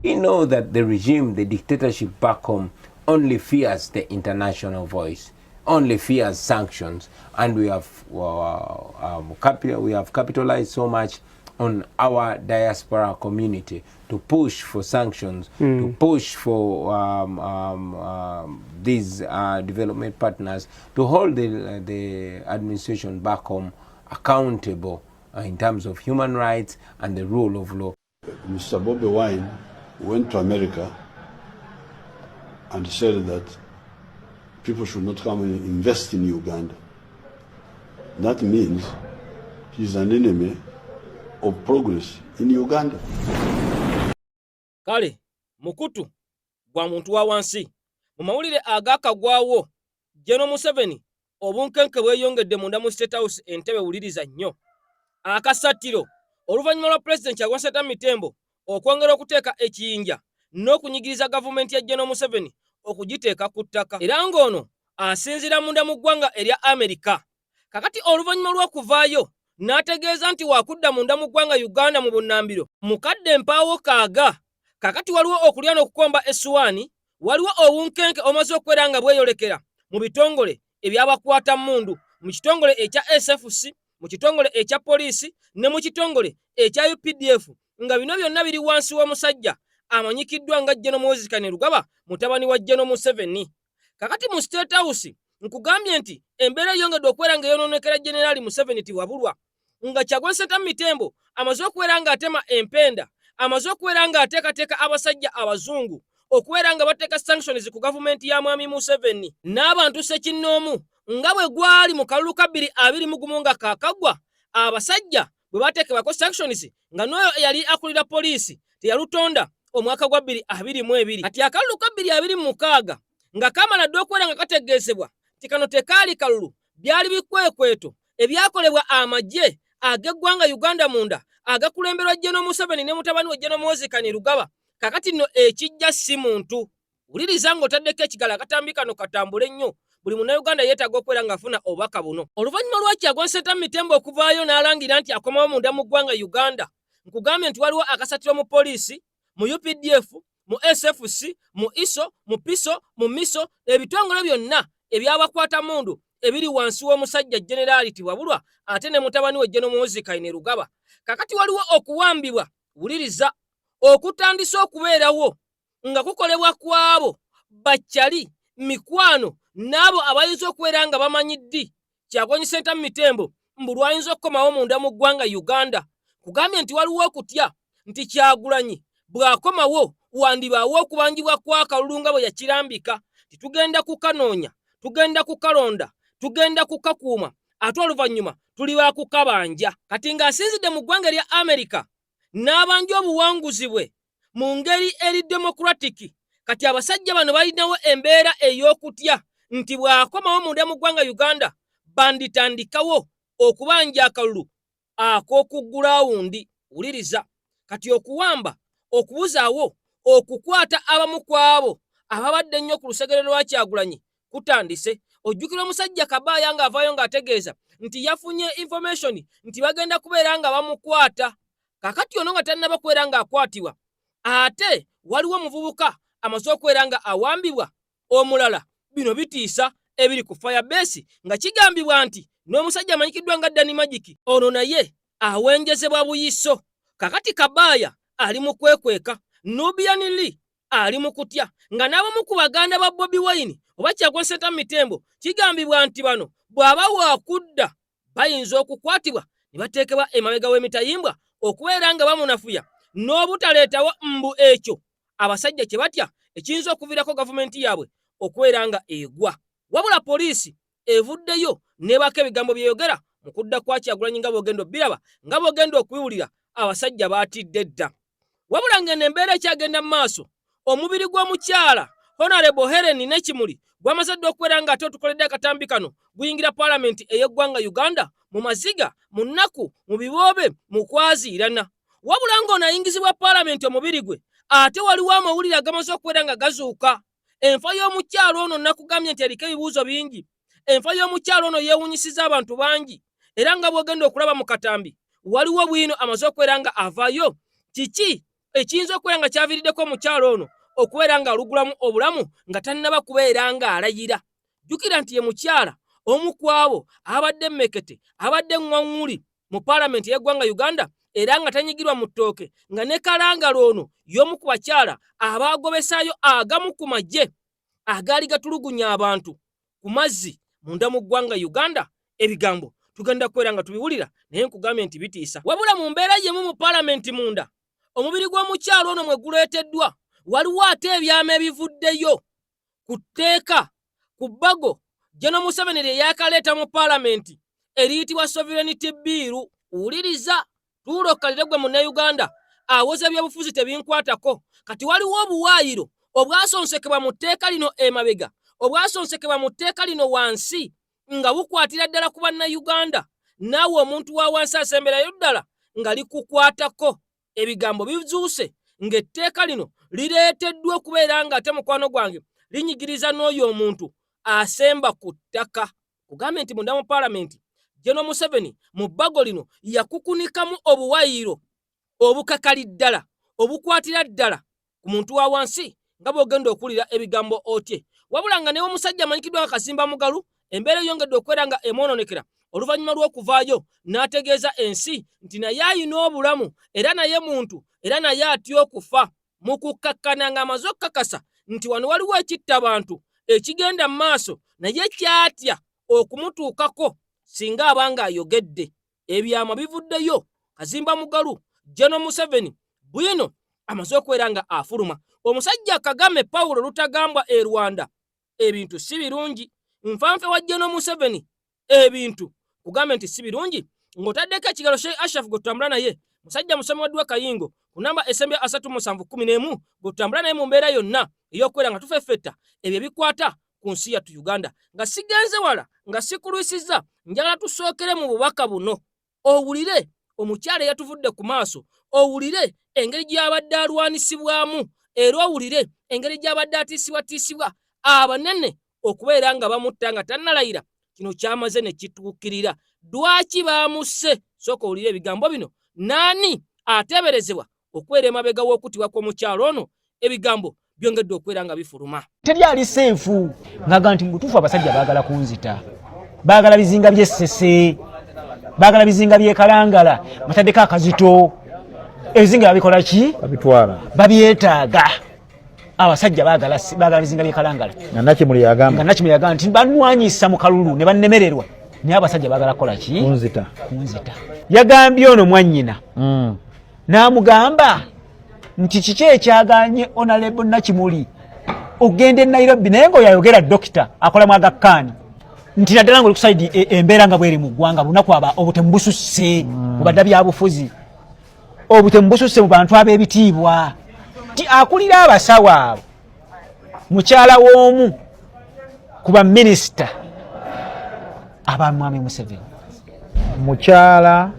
We know that the regime, the dictatorship back home, only fears the international voice, only fears sanctions, and we have capitalized so much on our diaspora community to push for sanctions, to push for these development partners to hold the administration back home accountable in terms of human rights and the rule of law. Mr. Bobi Wine went to America and said that people should not come and invest in Uganda. That means he's an enemy of progress in Uganda. Kale mukutu gwa muntu wa wansi mu mawulire agakagwawo, General Museveni obunkenke bweyongedde munda mu State House Entebe. Wuliriza nnyo akasattiro oluvannyuma lwa Pulezidenti Kyagulanyi Ssentamu Mitembo okwongera okuteeka ekiyinja n'okunyigiriza gavumenti ya General Museveni okugiteeka ku ttaka, era ng'ono asinziira munda mu ggwanga erya Amerika. Kakati oluvannyuma lw'okuvaayo n'ategeeza nti waakudda munda mu ggwanga Uganda mu bunnambiro mukadde mpaawo kaaga, kakati waliwo okulya n'okukomba essuwaani. Waliwo obunkenke omaze okubeera nga bweyolekera mu bitongole ebyabakwata mmundu, mu kitongole ekya SFC, mu kitongole ekya poliisi ne mu kitongole ekya UPDF, nga bino byonna biri wansi w'omusajja amanyikiddwa nga General Muhoozi Kainerugaba, mutabani wa General Museveni. Kakati mu State House nkugambye nti embeera eyongedde okubeera nga eyonoonekera Generaali Museveni tiwabulwa, nga Kyagulanyi Ssentamu Mitembo amaze okubeera ng'atema empenda, amaze okubeera ng'ateekateeka abasajja abazungu okubeera nga bateeka sanctions ku gavumenti ya mwami Museveni n'abantu ssekinnoomu, nga bwe gwali mu kalulu ka 2021 nga kaakaggwa, abasajja bwe bateekebwako sanctions, nga n'oyo eyali akulira poliisi teyalutonda omwaka gwa 2022. Kati akalulu ka 2026 nga kamala dda okubeera nga kategeezebwa nti kano tekaali kalulu, byali bikwekweto ebyakolebwa amagye ag'eggwanga Uganda munda agakulemberwa General Museveni ne mutabani we General Muhoozi Kainerugaba. Kakati nno ekijja si muntu. Wuliriza ng'otaddeko ekigalo, akatambi kano katambule nnyo. Buli munnayuganda yeetaaga okubeera ng'afuna obubaka buno. Oluvannyuma lwa Kyagulanyi Ssentamu Mitembo okuvaayo n'alangira nti akomawo munda mu ggwanga Uganda, nkugambye nti waliwo akasatiro mu poliisi, mu UPDF, mu SFC, mu ISO, mu PISO, mu MISO, ebitongole byonna ebyabakwatamundu ebiri wansi w'omusajja Generaali Tiwabulwa ate ne mutabani we General Muhoozi Kainerugaba. Kakati waliwo okuwambibwa, wuliriza, okutandise okubeerawo nga kukolebwa ku abo bakyali mikwano n'abo abayinza okubeera nga bamanyi ddi Kyagulanyi Ssentamu Mitembo mbu lwayinza okukomawo munda mu ggwanga Uganda. Kugambye nti waliwo okutya nti Kyagulanyi bw'akomawo wandibaawo okubanjibwa kw'akalulu nga bwe yakirambika nti tugenda kukanoonya, tugenda kukalonda, tugenda kukakuuma, ate oluvannyuma tuli bakukabanja. Kati ng'asinzidde mu ggwanga erya Amerika n'abanja obuwanguzi bwe mu ngeri eri democratic, kati abasajja bano balinawo embeera ey'okutya nti bw'akomawo munda mu ggwanga Uganda banditandikawo okubanja akalulu ak'oku ground. Wuliriza, kati okuwamba, okubuzaawo, okukwata abamu ku abo ababadde ennyo ku lusegere lwa Kyagulanyi kutandise. Ojjukira omusajja Kabaaya ng'avaayo ng'ategeeza nti yafunye information nti bagenda kubeera nga bamukwata. Kakati ono nga tannaba kubeera ng'akwatibwa, ate waliwo omuvubuka amaze okubeera nga awambibwa omulala. Bino bitiisa ebiri ku firebase, nga kigambibwa nti n'omusajja amanyikiddwa nga Dani Magic ono naye awenjezebwa buyiso. Kakati Kabaaya ali mu kwekweka, Nubian Lee ali mu kutya, nga n'abamu ku baganda ba Bobi Wine oba Kyagulanyi Ssentamu Mitembo kigambibwa nti bano bw'aba waakudda bayinza okukwatibwa ne bateekebwa emabega w'emitayimbwa okubeera nga bamunafuya n'obutaleetawo mbu ekyo abasajja kye batya ekiyinza okuviirako gavumenti yaabwe okubeera nga egwa. Wabula poliisi evuddeyo n'ebako ebigambo byeyogera mu kudda kwa Kyagulanyi, nga bw'ogenda obbiraba, nga bw'ogenda okubiwulira. Abasajja baatidde dda. Wabula ng'eno embeera ekyagenda mu maaso, omubiri gw'omukyala Honorable Helen Nekimuli gwamaze dda okubeera nga ate otukoledde akatambi kano guyingira Paalamenti ey'eggwanga Uganda mu maziga, mu nnaku, mu biboobe, mu kwaziirana. Wabula ng'ono ayingizibwa Paalamenti omubiri gwe, ate waliwo amawulire agamaze okubeera nga gazuuka. Enfa y'omukyalo ono nakugambye nti eriko ebibuuzo bingi. Enfa y'omukyalo ono yeewunyisiza abantu bangi, era nga bw'ogenda okulaba mu katambi waliwo bwino amaze okubeera nga avaayo kiki. Ekiyinza okubeera nga kyaviiriddeko omukyala ono okubeera ng'alugulamu obulamu nga tannaba kubeera ng'alayira. Jjukira nti ye mukyala omu ku abo abadde emmekete, abadde ŋŋwaŋŋuli mu paalamenti y'eggwanga Uganda era nga tanyigirwa mu ttooke, nga ne Kalangala ono y'omu ku bakyala abaagobesaayo agamu ku magye agaali gatulugunya abantu ku mazzi munda mu ggwanga Uganda. Ebigambo tugenda kubeera nga tubiwulira, naye nkugambye nti bitiisa. Wabula mu mbeera y'emu mu paalamenti munda omubiri gw'omukyala ono mwe guleeteddwa, waliwo ate ebyama ebivuddeyo ku tteeka ku bbago General Museveni lye yakaleeta mu paalamenti eriyitibwa Sovereignty Bill. Wuliriza, tuula okkalire gwe Munnayuganda awoza ebyobufuzi tebinkwatako. Kati waliwo obuwaayiro obwasonsekebwa mu tteeka lino emabega, obwasonsekebwa mu tteeka lino wansi, nga bukwatira ddala ku Bannayuganda, naawe omuntu wa wansi asemberayo ddala nga likukwatako. Ebigambo bizuuse ng'etteeka lino lireeteddwa okubeera ng'ate mukwano gwange linyigiriza n'oyo omuntu asemba ku ttaka. Kugambye nti munda mu paalamenti General Museveni mu bbago lino yakukunikamu obuwaayiro obukakali ddala obukwatira ddala ku muntu wa wansi, nga bw'ogenda okuwulira ebigambo otye. Wabula nga newe omusajja amanyikiddwa nga Kasimba Mugalu, embeera eyongedde okubeera nga emwononekera oluvannyuma lw'okuvaayo n'ategeeza ensi nti naye alina obulamu era naye muntu era naye atya okufa, mu kukkakkana ng'amaze okukakasa nti wano waliwo ekitta bantu ekigenda mu maaso naye kyatya okumutuukako singa aba ng'ayogedde. Ebyama bivuddeyo, Kazimba Mugalu, General Museveni bwino amaze okubeera nga afuluma. Omusajja Kagame Paulo Rutagambwa e Rwanda ebintu si birungi. Nfanfe wa General Museveni ebintu kugambe nti si birungi, ng'otaddeko ekigalo Sheikh Ashraf gwe tutambula naye, musajja musomi wa Ddwa Kayingo ku namba esembye 3711, gwe tutambula naye mu mbeera yonna ey'okubeera nga tufeffetta ebyo ebikwata ku nsi yattu Uganda. Nga sigenze wala, nga sikulwisizza, njagala tusookere mu bubaka buno owulire omukyala eyatuvudde ku maaso, owulire engeri gy'abadde alwanisibwamu, era owulire engeri gy'abadde atiisibwatiisibwa abanene okubeera nga bamutta nga tannalayira. Kino kyamaze ne kituukirira. Lwaki baamusse? Sooka owulire ebigambo bino. Naani ateeberezebwa okubeera emabega w'okuttibwa kw'omukyala ono? Ebigambo byongedde okubeera nga bifuluma. Teri ali seefu ngaga nti mubutuufu abasajja baagala kunzita, baagala bizinga by'essese, baagala bizinga by'ekalangala, bataddeko akazito, ebizinga babikola ki? Babitwala, babyetaaga. Abasajja baagala bizinga by'ekalangala. Nga Nakimuli yagamba, nga Nakimuli yagamba nti banwanyisa mu kalulu ne bannemererwa, naye abasajja baagala kukola ki? Kunzita. Kunzita. Yagambye ono mwannyina n'amugamba nti kiki ekyaganye Honorable Nakimuli okugenda e Nairobi, naye ng'oyo ayogera dokita akola mu Aga Khan, nti naddala ng'oli kusaidi embeera nga bweri mu ggwanga, lunaku aba obutemu bususse mu badda byabufuzi, obutemu bususse mu bantu ab'ebitiibwa, nti akulira abasawo abo mukyala w'omu ku baminisita aba Mwami Museveni. Mukyala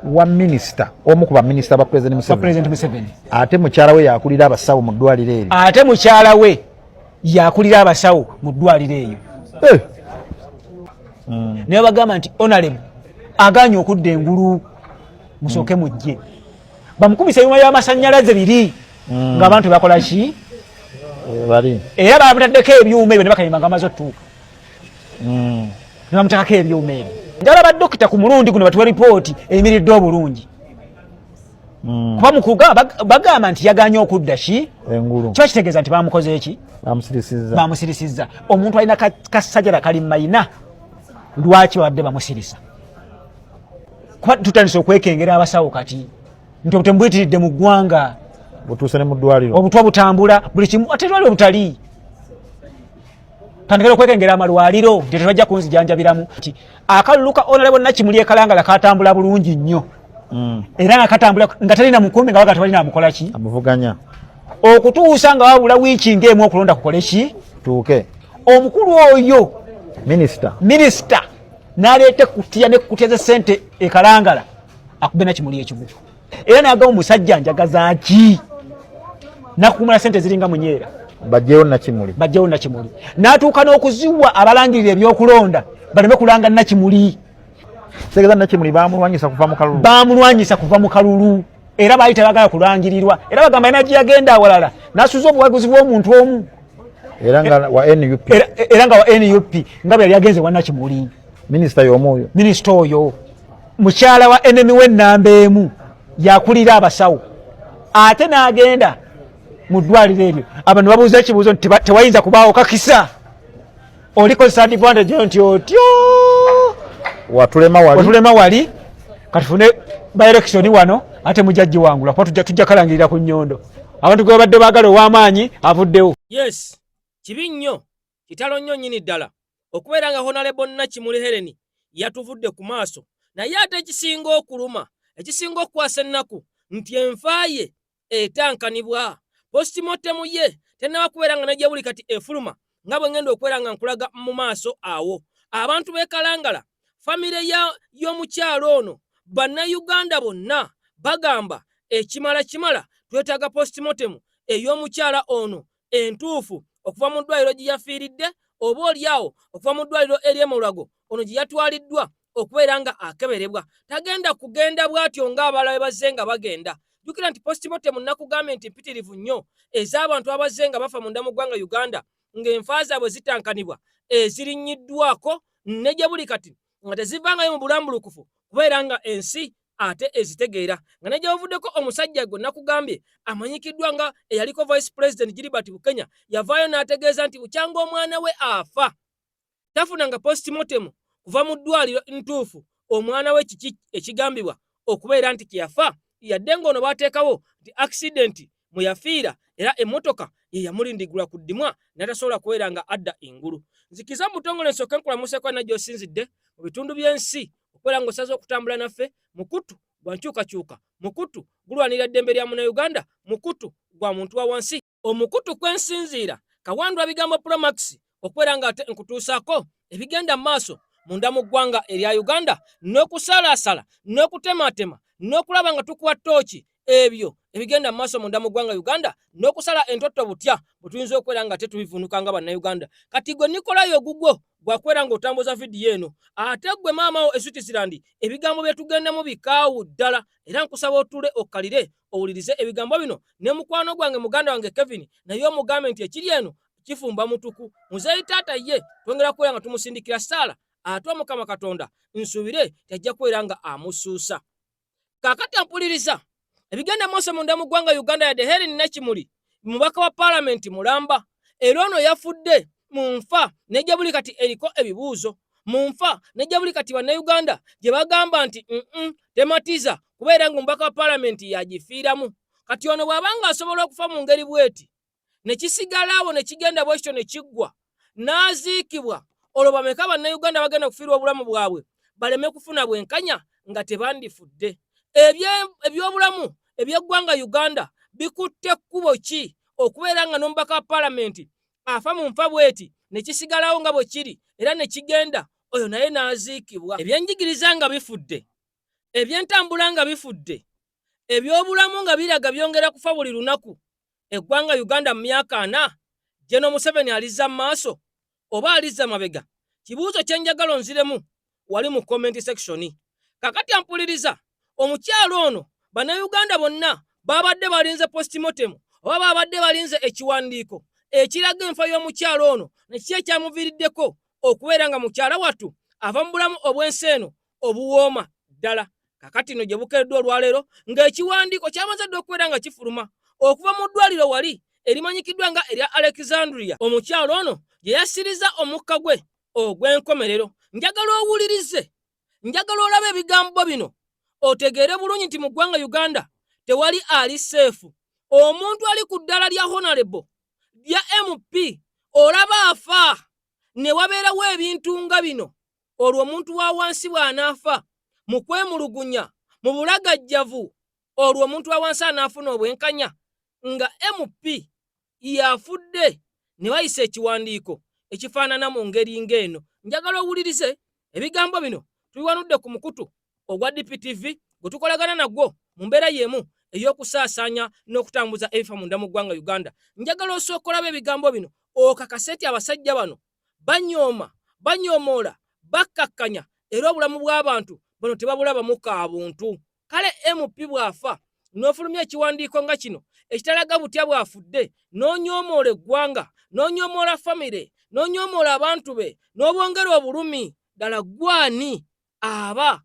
wa minisita, omu ku baminisita ba President Museveni. President Museveni. Ate mukyala we yakulira abasawo mu ddwaliro eryo. Ate mukyala we yakulira abasawo mu ddwaliro eyo. Naye bagamba nti Honorable aganye okudda engulu, musooke mujje bamukubisa ebyuma by'amasannyalaze biri ng'abantu bakola ki? Bali era bamutaddeko ebyuma ebyo ne bakayimba nga bamaze otutuuka ne bamuteekako ebyuma ebyo. Njagala badokita ku mulundi guno batuwe ripooti eyimiridde obulungi, kuba mukuga bagamba nti yaganye okudda ki engulu, kiba kitegeeza nti bamukoze eki? Bamusirisizza. Bamusirisizza. Omuntu alina kasajjala kali mayina, lwaki babadde bamusirisa? Kuba tutandise okwekengera abasawo kati nti obutemu buyitiridde mu ggwanga, butuuse ne mu ddwaliro, obutwa butambula buli kimu, ate lwali obutali tandikira okwekengera amalwaliro nti tebajja kunzijanjabiramu, nti akalulu ka Honorable Nakimuli ekalangala katambula bulungi nnyo era nga katambula nga talina mukumbi, nga baga tebalina amukola ki? Amuvuganya. Okutuusa nga wabula wiiki ng'emu okulonda kukole ki? Tuuke. Omukulu oyo minisita, minisita n'aleeta ekkutiya n'ekkutiya z'essente ekalangala akube Nakimuli ekigugu, era n'agamba omusajja njagaza ki nakukumula sente ziringa munyeera. Bajjewo Nakimuli. Bajjewo Nakimuli, n'atuuka n'okuziwa abalangirira ebyokulonda baleme kulanga Nakimuli. Kitegeeza Nakimuli bamulwanyisa kuva mu kalulu. Bamulwanyisa kuva mu kalulu. Era baali tebagala kulangirirwa, era bagamba alina gye yagenda awalala n'asuuza obuwagizi bw'omuntu omu. Era nga wa NUP. Era nga wa NUP, nga bwe yali agenze wa Nakimuli. Minisita y'omu oyo. Minisita oyo mukyala wa enemy w'ennamba emu yakulira abasawo, ate n'agenda mu ddwaliro eryo abantu babuuza ekibuuzo nti tewayinza kubaawo kakisa olikozesa advantage nti otyo watulema wali, watulema wali, katufune by-election wano ate mujja giwangula kuba tujja kalangirira ku nnyondo abantu gwe babadde baagala ow'amaanyi avuddewo. Yes, kibi nnyo, kitalo nnyo nnyini ddala okubeera nga Honorable Nakimuli Helen yatuvudde ku maaso. Naye ate ekisinga okuluma, ekisinga okukwasa ennaku, nti enfa ye etankanibwa, postmortem ye tennaba kubeera nga nejja buli kati efuluma nga bwe ngenda okubeera nga nkulaga mu maaso awo. Abantu b'ekalangala, famire y'omukyalo ono, bannayuganda bonna bagamba ekimala kimala, twetaaga postmortem ey'omukyala ono entuufu okuva mu ddwaliro gye yafiiridde, oba oliawo okuva mu ddwaliro ery'emulwago ono gye yatwaliddwa okubeera nga akeberebwa. Tagenda kugenda bw'atyo ng'abalala bwe bazze nga bagenda. Jjukira nti postmortem nakugambye nti mpitirivu nnyo ez'abantu abazze nga bafa munda mu ggwanga Uganda, ng'enfa zaabwe zitankanibwa, ezirinnyiddwako ne gye buli kati nga tezivangayo mu bulambulukufu kubeera nga ensi ate ezitegeera. Nga ne gyebuvuddeko omusajja gwe nakugambye amanyikiddwa nga eyaliko Vice President Gilbert Bukenya yavaayo n'ategeeza nti bukyanga omwana we afa tafunanga postmortem kuva mu ddwaliro ntuufu omwana we kiki ekigambibwa okubeera nti kyeyafa, yadde ng'ono baateekawo nti accident mwe yafiira era emmotoka ye yamulindigula ku ddimwa n'atasobola kubeera nga adda engulu. Nzikiza mu butongole nsooke nkulamuseeko na gy'osinzidde mu bitundu by'ensi okubeera ng'osaze okutambula naffe. Mukutu gwa nkyukakyuka, mukutu gulwanirira ddembe lya Munnayuganda, mukutu gwa muntu wa wansi, omukutu kwensinziira Kawandwa Bigambo Promax okubeera ng'ate nkutuusaako ebigenda mu maaso munda mu ggwanga erya Uganda, n'okusalaasala n'okutematema n'okulaba nga tukuwa ttooki ebyo ebigenda mu maaso munda mu ggwanga Uganda, n'okusala entotto butya bwe tuyinza okubeera nga tetubivunuka nga Bannayuganda. Kati gwe Nikolayo ogugwo gwakubeera ng'otambuza vidiyo eno, ate gwe maama wo e Switzerland, ebigambo bye tugendamu bikaawu ddala, era nkusaba otuule okkalire owulirize ebigambo bino ne mukwano gwange, muganda wange Kevin, naye omugambe nti ekiri eno kifumba mutuku. Muzeeyi taata ye twongera kubeera nga tumusindikira ssaala, ate Omukama Katonda nsuubire tajja kubeera nga amusuusa. Kaakati ampuliriza, ebigenda maaso munda mu ggwanga Uganda, yadde Helen Nakimuli mubaka wa paalamenti mulamba, era ono yafudde mu nfa nejja buli kati eriko ebibuuzo, mu nfa nejja buli kati Bannayuganda gye bagamba nti tematiza kubeera nga omubaka wa paalamenti yagifiiramu. Kati ono bw'aba nga asobola okufa mu ngeri bw'eti ne kisigala awo ne kigenda bwe kityo ne kiggwa n'aziikibwa, olwo bameka Bannayuganda bagenda okufiirwa obulamu bwabwe baleme kufuna bwenkanya nga tebandifudde? Ebyobulamu eby'eggwanga Uganda bikutte kkubo ki okubeera nga n'omubaka wa paalamenti afa mu nfa bw'eti ne kisigalawo nga bwe kiri era ne kigenda, oyo naye n'aziikibwa? Ebyenjigiriza nga bifudde, ebyentambula nga bifudde, ebyobulamu nga biraga byongera kufa buli lunaku. Eggwanga Uganda mu myaka 40, General Museveni alizza mu maaso oba alizza mabega? Kibuuzo kye njagala onziremu wali mu comment section. Kakati ampuliriza, omukyalo ono Bannayuganda bonna babadde balinze postmortem oba babadde balinze ekiwandiiko ekiraga enfa y'omukyalo ono nekiki ekyamuviiriddeko okubeera nga mukyala wattu ava mu bulamu obw'ensi eno obuwooma ddala. Kakati no gye bukeereddwa olwaleero ng'ekiwandiiko kyamaze dda okubeera nga kifuluma okuva mu ddwaliro wali erimanyikiddwa nga erya Alexandria omukyalo ono gye yassiriza omukka gwe ogw'enkomerero. Njagala owulirize, njagala olabe ebigambo bino otegeere bulungi nti mu ggwanga Uganda tewali ali safe. Omuntu ali ku ddala lya honorable, lya MP, olaba afa ne wabeerawo ebintu nga bino. Olwo omuntu wa wansi bw'anaafa mu kwemulugunya, mu bulagajjavu, olwo omuntu wa wansi anaafuna obwenkanya nga MP yafudde ne bayisa ekiwandiiko ekifaanana mu ngeri ng'eno? Njagala owulirize ebigambo bino. Tubiwanudde ku mukutu ogwa DPTV gwe tukolagana nagwo mu mbeera y'emu ey'okusaasaanya n'okutambuza ebifa munda mu ggwanga Uganda. Njagala osooka olaba ebigambo bino okakase nti abasajja bano banyooma, banyoomoola, bakkakkanya, era obulamu bw'abantu bano tebabulabamu ka buntu. Kale MP bw'afa N'ofulumya ekiwandiiko nga kino ekitalaga butya bw'afudde, n'onyoomoola eggwanga, n'onyoomoola famire, n'onyoomoola abantu be, n'obwongera obulumi. Ddala ggwe ani aba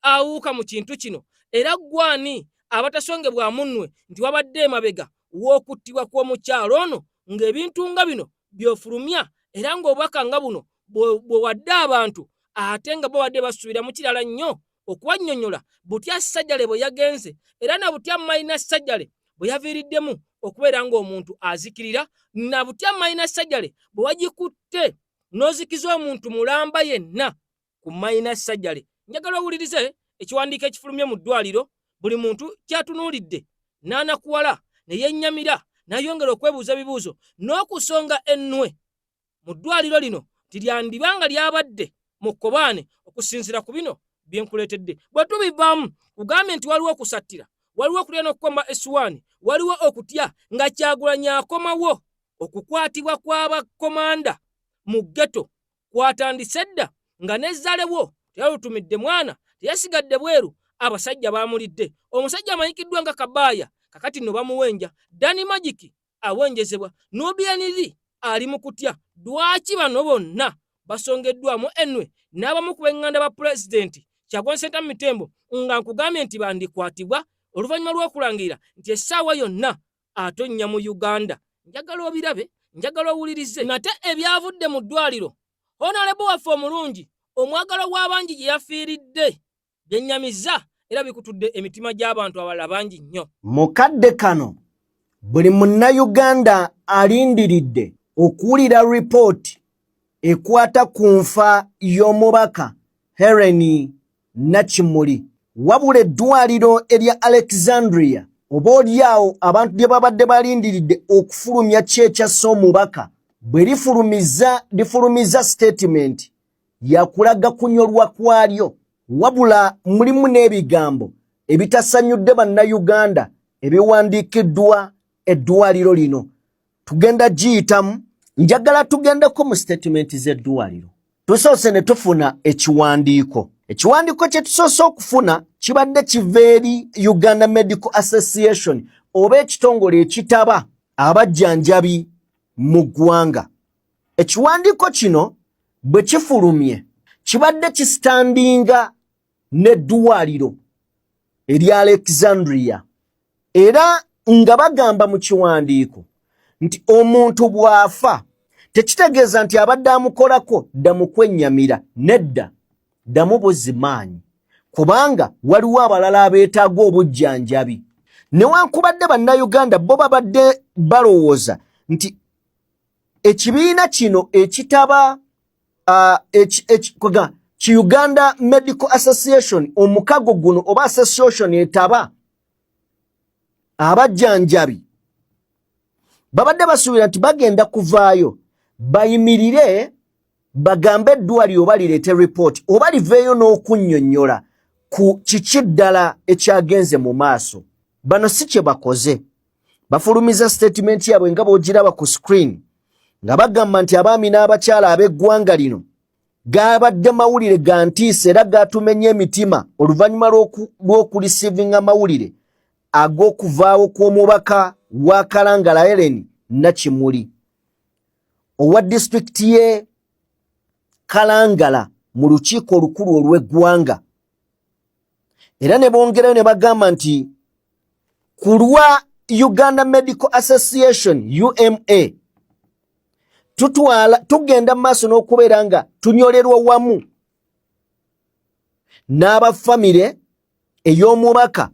awuuka mu kintu kino, era ggwe ani abatasongebwamu nnwe nti wabadde emabega w'okuttibwa kw'omukyala ono, ng'ebintu nga bino by'ofulumya era ng'obubaka nga buno bwe wadde abantu, ate nga bo babadde basuubira mu kirala nnyo okubannyonnyola butya Sajjale bwe yagenze era na butya Mayina Sajjale bwe yaviiriddemu okubeera ng'omuntu azikirira, na butya Mayina Sajjale bwe wagikutte n'ozikiza omuntu mulamba yenna ku Mayina Sajjale. Njagala owulirize ekiwandiiko ekifulumye mu ddwaliro, buli muntu ky'atunuulidde n'anakuwala ne yennyamira n'ayongera okwebuuza ebibuuzo n'okusonga ennwe mu ddwaliro lino nti lyandiba nga lyabadde mu kkobaane okusinziira ku bino bye nkuleetedde. Bwe tubivaamu kugambye nti waliwo okusattira, waliwo okulya n'okukomba essuwaani, waliwo okutya nga Kyagulanyi akomawo. Okukwatibwa kw'abakomanda mu ghetto kwatandise dda nga ne Zalewo teyalutumidde mwana, teyasigadde bweru, abasajja baamulidde. Omusajja amanyikiddwa nga Kabaaya kakati nno bamuwenja. Danny Magic awenjezebwa, Nubian Li ali mu kutya. Lwaki bano bonna basongeddwamu ennwe n'abamu ku b'eŋŋanda ba Pulezidenti Kyagulanyi Ssentamu Mitembo nga nkugambye nti bandikwatibwa oluvannyuma lw'okulangirira nti essaawa yonna atonnya mu Uganda. Njagala obirabe, njagala owulirize nate ebyavudde mu ddwaliro Honalebo waffe omulungi omwagalwa w'abangi gye yafiiridde. Byennyamizza era bikutudde emitima gy'abantu abalala bangi nnyo. Mu kadde kano buli Munnayuganda alindiridde okuwulira ripooti ekwata ku nfa y'omubaka Hellen Nakimuli. Wabula eddwaliro erya Alexandria oba olyawo abantu lye babadde balindiridde okufulumya ki ekyasse omubaka bwe lifulumizza lifulumizza sitatimenti yakulaga kunyolwa kwalyo, wabula mulimu n'ebigambo ebitasanyudde Bannayuganda ebiwandiikiddwa eddwaliro lino. Tugenda giyitamu, njagala tugendeko mu sitatimenti z'eddwaliro. Tusoose ne tufuna ekiwandiiko. Ekiwandiiko kye tusoose okufuna kibadde kiva eri Uganda Medical Association oba ekitongole ekitaba abajjanjabi mu ggwanga. Ekiwandiiko kino bwe kifulumye kibadde kisitandinga n'eddwaliro erya Alexandria, era nga bagamba mu kiwandiiko nti omuntu bw'afa tekitegeeza nti abadde amukolako ddamu kwennyamira, nedda, ddamu buzzi maanyi, kubanga waliwo abalala abeetaaga obujjanjabi. Newankubadde Bannayuganda bo babadde balowooza nti ekibiina kino ekitaba ki Uganda Medical Association, omukago guno oba association etaba abajjanjabi, babadde basuubira nti bagenda kuvaayo bayimirire bagambe eddwaliro oba lireete ripooti oba liveeyo n'okunnyonnyola ku kiki ddala ekyagenze mu maaso. Bano si kye bakoze. Bafulumiza sitatimenti yaabwe nga bw'ogiraba ku screen, nga bagamba nti abaami n'abakyala ab'eggwanga lino, gabadde mawulire ga ntiisa era gatumenye emitima oluvannyuma lw'okulisiivinga amawulire ag'okuvaawo kw'omubaka wa Kalangala Hellen Nakimuli owa disitulikiti y'e Kalangala mu lukiiko olukulu olw'eggwanga. Era ne bongerayo ne bagamba nti ku lwa Uganda Medical Association UMA tutwala tugenda mu maaso n'okubeera nga tunyolerwa wamu n'abafamire ey'omubaka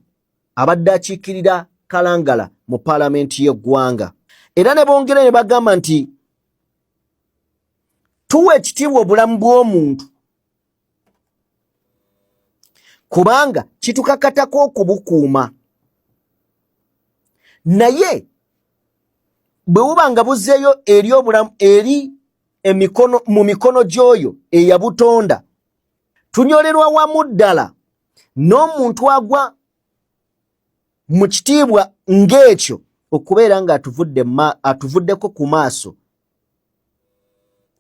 abadde akiikirira Kalangala mu paalamenti y'eggwanga. Era ne bongera ne bagamba nti tuwa ekitiibwa obulamu bw'omuntu kubanga kitukakatako okubukuuma, naye bwe buba nga buzzeeyo eri obulamu eri emikono mu mikono gy'oyo eyabutonda, tunyolerwa wamu ddala n'omuntu agwa mu kitiibwa ng'ekyo okubeera nga atuvuddeko ku maaso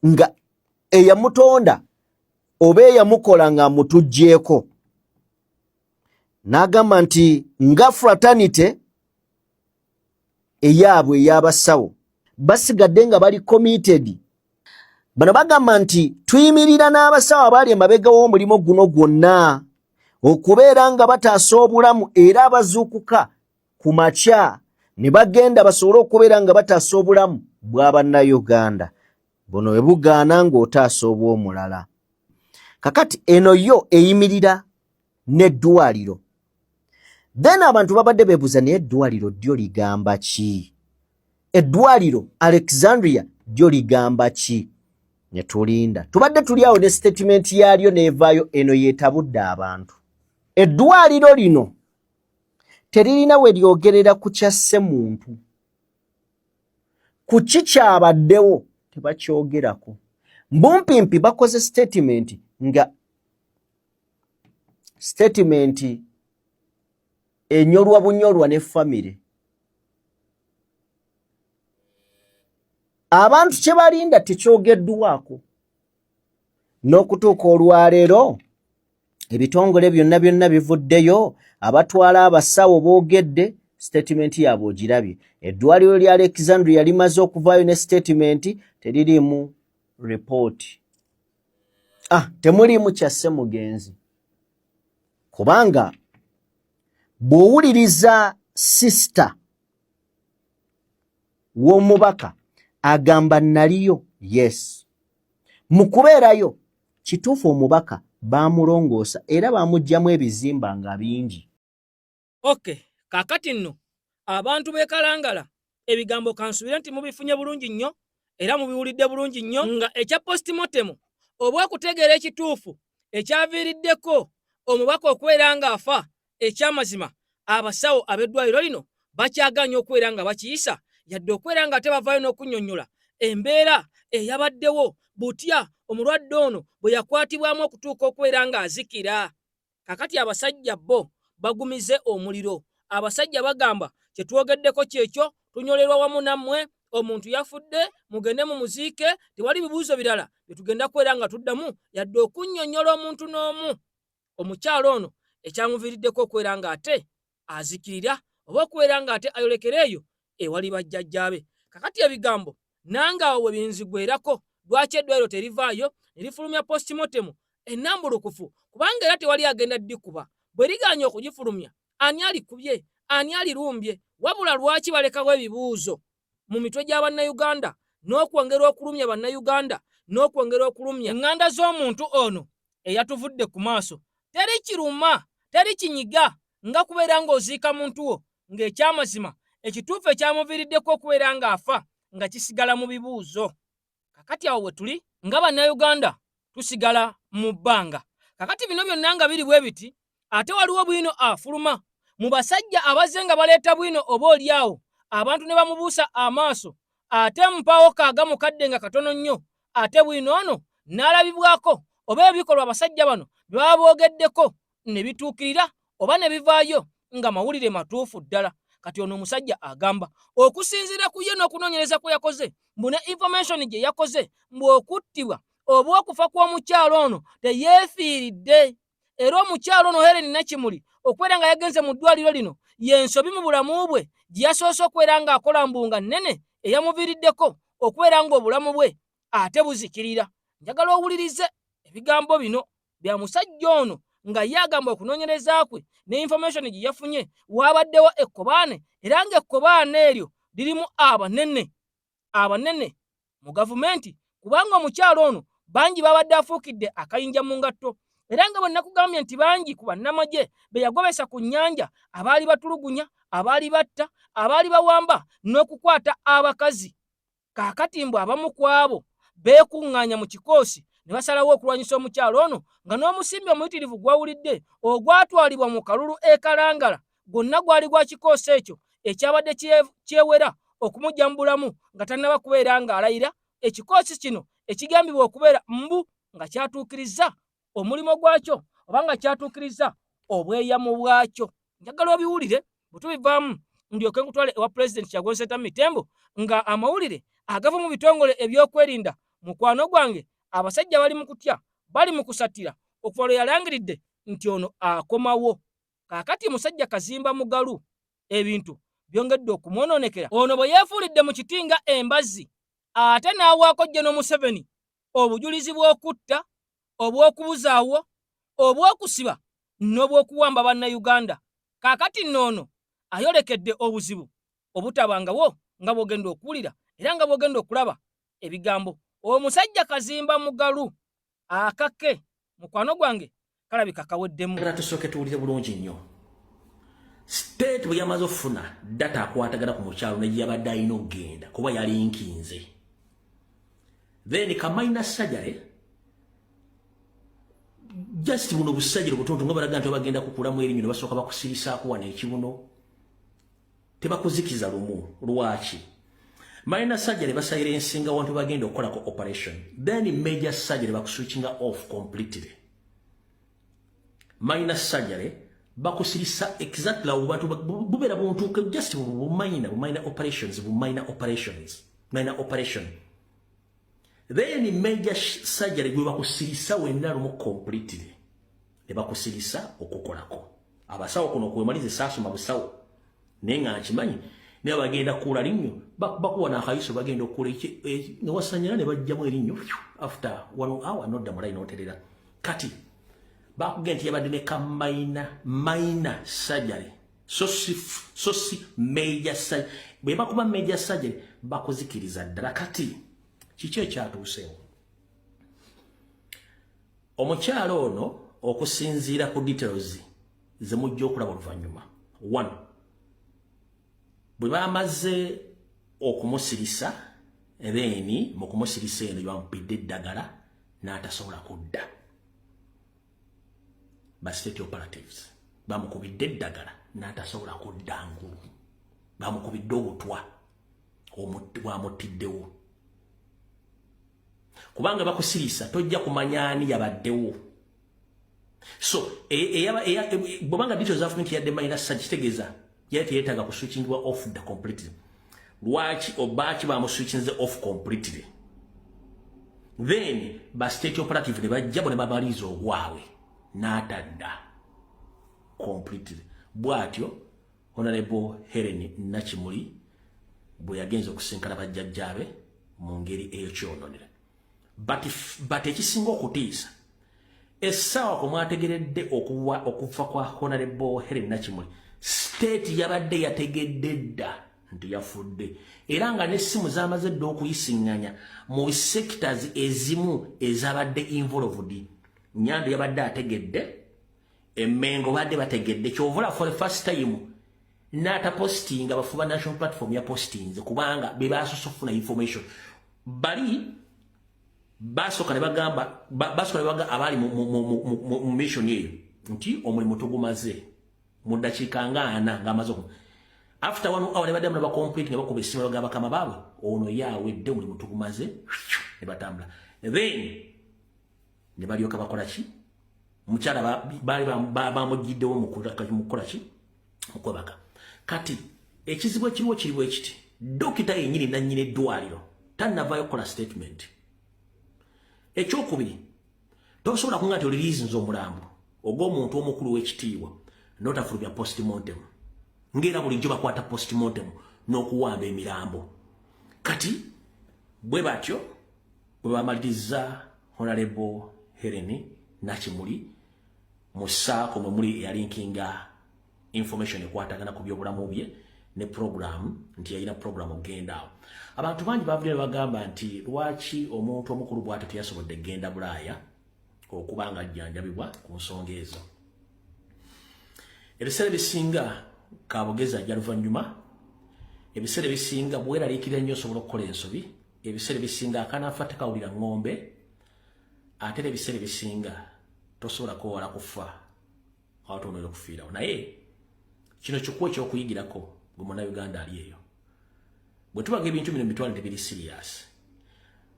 nga eyamutonda oba eyamukola ng'amutuggyeko. N'agamba nti nga fraternity eyaabwe ey'abasawo basigadde nga bali committed. Bano bagamba nti tuyimirira n'abasawo abaali emabega w'omulimu guno gwonna okubeera nga bataasa obulamu, era abazuukuka ku makya ne bagenda basobole okubeera nga bataasa obulamu bwa Bannayuganda. Buno bwe bugaana ng'otaasa obw'omulala. Kakati eno yo eyimirira n'eddwaliro. Then abantu babadde beebuuza, naye eddwaliro ddyo ligamba ki? Eddwaliro Alexandria ddyo ligamba ki? Ne tulinda, tubadde tuli awo ne sitatimenti yaalyo n'evaayo. Eno yeetabudde abantu. Eddwaliro lino teririna we lyogerera ku kyasse muntu, ku ki kyabaddewo tebakyogerako. Mbumpimpi bakoze sitatimenti nga sitatimenti enyolwa bunyolwa ne famire. Abantu kye balinda tekyogeddwako. N'okutuuka olwaleero ebitongole byonna byonna bivuddeyo, abatwala abasawo boogedde, sitatimenti yaabwe ogirabye. Eddwaliro lya Alexandria limaze okuvaayo ne sitatimenti, teririimu ripooti, ah, temuliimu kyasse mugenzi, kubanga bw'owuliriza sisita w'omubaka agamba naliyo. Yes, mu kubeerayo kituufu, omubaka baamulongoosa era baamuggyamu ebizimba nga bingi. Okay, kaakati nno abantu b'e Kalangala ebigambo kansubire nti mubifunye bulungi nnyo era mubiwulidde bulungi nnyo, nga ekya postmortem oba okutegeera ekituufu ekyaviiriddeko omubaka okubeera ng'afa. Ekyamazima abasawo ab'eddwaliro lino bakyagaanye okubeera nga bakiyisa, yadde okubeera nga ate bavaayo n'okunnyonnyola embeera eyabaddewo butya omulwadde ono bwe yakwatibwamu okutuuka okubeera ng'azikira. Kakati abasajja bo bagumize omuliro. Abasajja bagamba kye twogeddeko kyekyo, tunyolerwa wamu nammwe, omuntu yafudde, mugende mumuziike, tewali bibuuzo birala bye tugenda kubeera nga tuddamu yadde okunnyonnyola omuntu n'omu omukyalo ono ekyamuviiriddeko okubeera ng'ate azikirira oba okubeera ng'ate ayolekera eyo ewali bajjajjaabe. Kakati ebigambo nange awo we binzigwerako, lwaki eddwaliro terivaayo ne lifulumya postmortem ennambulukufu? Kubanga era tewali agenda ddikuba bwe ligaanye okugifulumya. Ani alikubye? Ani alirumbye? Wabula lwaki balekawo ebibuuzo mu mitwe gya Bannayuganda n'okwongera okulumya Bannayuganda n'okwongera okulumya eŋŋanda z'omuntu ono eyatuvudde ku maaso? Teri kiruma, teri kinyiga nga kubeera ng'oziika muntu wo ng'ekyamazima ekituufu ekyamuviiriddeko okubeera ng'afa nga kisigala mu bibuuzo. Kakati awo we tuli nga Bannayuganda, tusigala mu bbanga. Kakati bino byonna nga biri bwe biti, ate waliwo bwino afuluma mu basajja abazze nga baleeta bwino, oba oli awo abantu ne bamubuusa amaaso, ate mpaawo kaaga mukadde nga katono nnyo, ate bwino ono n'alabibwako oba ebikolwa abasajja bano bye baba boogeddeko ne bituukirira oba ne bivaayo nga mawulire matuufu ddala. Kati ono omusajja agamba okusinziira ku ye n'okunoonyereza kwe yakoze, mbu ne information gye yakoze, mbu okuttibwa oba okufa kw'omukyalo ono teyeefiiridde, era omukyalo ono Helen Nakimuli okubeera nga yagenze mu ddwaliro lino y'ensobi mu bulamu bwe gye yasoose okubeera ng'akola, mbu nga nnene eyamuviiriddeko okubeera ng'obulamu bwe ate buzikirira. Njagala owulirize ebigambo bino bya musajja ono nga ye agamba okunoonyereza kwe ne information gye yafunye, waabaddewo ekkobaane, era ng'ekkobaane eryo lirimu abanene abanene mu gavumenti, kubanga omukyalo ono bangi babadde afuukidde akayinja mu ngatto, era nga bwe nakugambye nti bangi ku bannamagye be yagobesa ku nnyanja abaali batulugunya, abaali batta, abaali bawamba n'okukwata abakazi. Kaakati mbu abamu ku abo beekuŋŋaanya mu kikoosi ne basalawo okulwanyisa omukyalo ono, nga n'omusimbi omuyitirivu gwawulidde ogwatwalibwa mu kalulu e Kalangala gwonna gwali gwa kikoosi ekyo ekyabadde kyewera okumujja mu bulamu nga tannaba kubeera ng'alayira. Ekikoosi kino ekigambibwa okubeera mbu nga kyatuukirizza omulimu gwakyo oba nga kyatuukirizza obweyamo bwakyo. Njagala obiwulire, bwe tubivaamu ndyoke nkutwale ewa Pulezidenti Kyagulanyi Ssentamu Mitembo nga amawulire agava mu bitongole ebyokwerinda. Mukwano gwange, abasajja bali mu kutya, bali mu kusattira okuva lwe yalangiridde nti ono akomawo. Kaakati musajja Kazimba Mugalu ebintu byongedde okumwonoonekera. Ono bwe yeefuulidde mu kiti nga embazzi ate n'awaako General Museveni obujulizi bw'okutta, obw'okubuzaawo, obw'okusiba n'obw'okuwamba Bannayuganda. Kaakati nno ono ayolekedde obuzibu obutabangawo nga bw'ogenda okuwulira era nga bw'ogenda okulaba ebigambo. Omusajja Kazimba Mugalu akake mukwano gwange kalabika kaweddemu. Era tusooke tuwulire bulungi nnyo. State bwe yamaze okufuna data akwatagana ku mukyalo ne yabadde alina okugenda kuba yalinkinze. Then ka minor surgery, just buno busajja obutonto nga balaga nti bagenda kukulamu erinnyo ne basooka bakusirisaako wano ekibuno, tebakuzikiza lumu. Lwaki minor surgery? Basilencinga wantu bagenda okukolako operation, then major surgery bakuswitchinga off completely. Minor surgery bakusirisa exactly awo bantu bubeera buntu just bu minor operations, bu minor operations, minor operation. Then major surgery gwe bakusirisa wenna lumu completely ne bakusirisa okukolako. Abasawo kuno kwemaliza, saasoma busawo naye nga nkimanyi, naye bagenda kuula linnyo, bakuwa n'akayiso, bagenda okuula newasanyala ne bajjamu erinnyo. After one hour nodda mu line oterera. Kati bakugenda nti yabadde ne ka minor surgery, so si major surgery. Bwe bakuba major surgery bakuzikiriza ddala. Kati kiki ekyatuusewo? Omukyalo ono, okusinziira ku details ze mujja okulaba oluvannyuma, one, bwe bamaze okumusirisa, then mu kumusirisa eno bamupidde eddagala n'atasobola kudda. Ba state operatives bamukubidde eddagala n'atasobola kudda ngulu, bamukubidde obutwa bwamuttiddewo, kubanga bakusirisa tojja kumanya ani yabaddewo. So bwobanga details za gavumenti yadde minor surgery, kitegeeza yali teyeetaaga kuswitchingibwa off the completely. Lwaki obaaki bamuswitchinze off completely? Then ba state operative ne bajja bo ne babaliiza ogwabwe n'atadda completely. Bw'atyo Honorable Helen Nakimuli bwe yagenza okusinkana bajjajjaabe mu ngeri eyokyononera. But ekisinga okutiisa, essaawa kwe mwategeredde okufa kwa Honorable Helen Nakimuli, state yabadde yategedde dda nti yafudde, era nga n'essimu zamaze dda okuyisiŋŋanya mu sectors ezimu ezabadde involved. Nyando yabadde ategedde, Emmengo badde bategedde. Kyovula for the first time n'atapostinga bafuba National Platform ya postinze, kubanga be basoose okufuna information. Bali basooka ne bagamba, basooka ne bagamba abaali mu mission eyo nti omulimu tugumaze mu ddakiika nga 40 ng'amaze oku. After one hour ne baddamu ne bacomplete ne bakuba essimu, bagamba bakama baabwe ono ye awedde, omulimu tugumaze, ne batambula. Then ne balyoka bakola ki? Mukyala baali bamugiddewo mu kukola ki? Mu kwebaka. Kati ekizibu ekiriwo kiri bwe kiti: dokita yennyini nannyini eddwaliro tannavaayo kukola statement. Ekyokubiri, tosobola kunga nti oliriizinza omulambo ogw'omuntu omukulu w'ekitiibwa n'otafulumya postmortem, ng'era bulijjo bakwata postmortem n'okuwamba emirambo. Kati bwe batyo bwe bamaliriza Honorable Helen Nakimuli mu saako mwe muli eyalinkinga information ekwatagana ku byobulamu bye ne program, nti yalina program okugenda awo. Abantu bangi bavuddeyo bagamba nti lwaki omuntu omukulu bw'atyo teyasobodde kugenda Bulaaya okuba nga ajjanjabibwa ku nsonga ezo. Ebiseera ebisinga kabugezi ajja luvannyuma. Ebiseera ebisinga bweraliikirira nnyo osobola okukola ensobi. Ebiseera ebisinga akanaafa tekawulira ŋŋombe. Ate era ebiseera ebisinga tosobola kwewala kufa awatonoera okufiirawo. Naye kino kikuwa ekyokuyigirako gwe Munnayuganda ali eyo. Bwe tubaga ebintu bino mitwalo tebiri serious,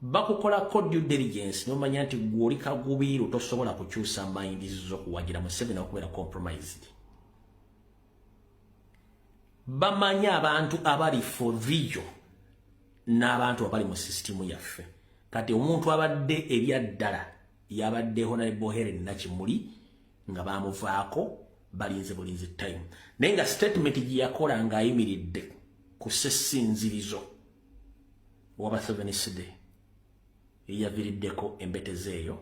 bakukolako due diligence nomanya nti gwe oli kagubiiru, tosobola kukyusa mind zo kuwagira Museveni okubeera compromised. Bamanyi abantu abali for real n'abantu abali mu sisitimu yaffe. Kati omuntu abadde ebyaddala yabadde Honorable Helen Nakimuli nga bamuvaako. Balinze bulinzi time, naye nga statement gye yakola ng'ayimiridde ku sessinzirizo waba Seventh-day eyaviiriddeko embetezi eyo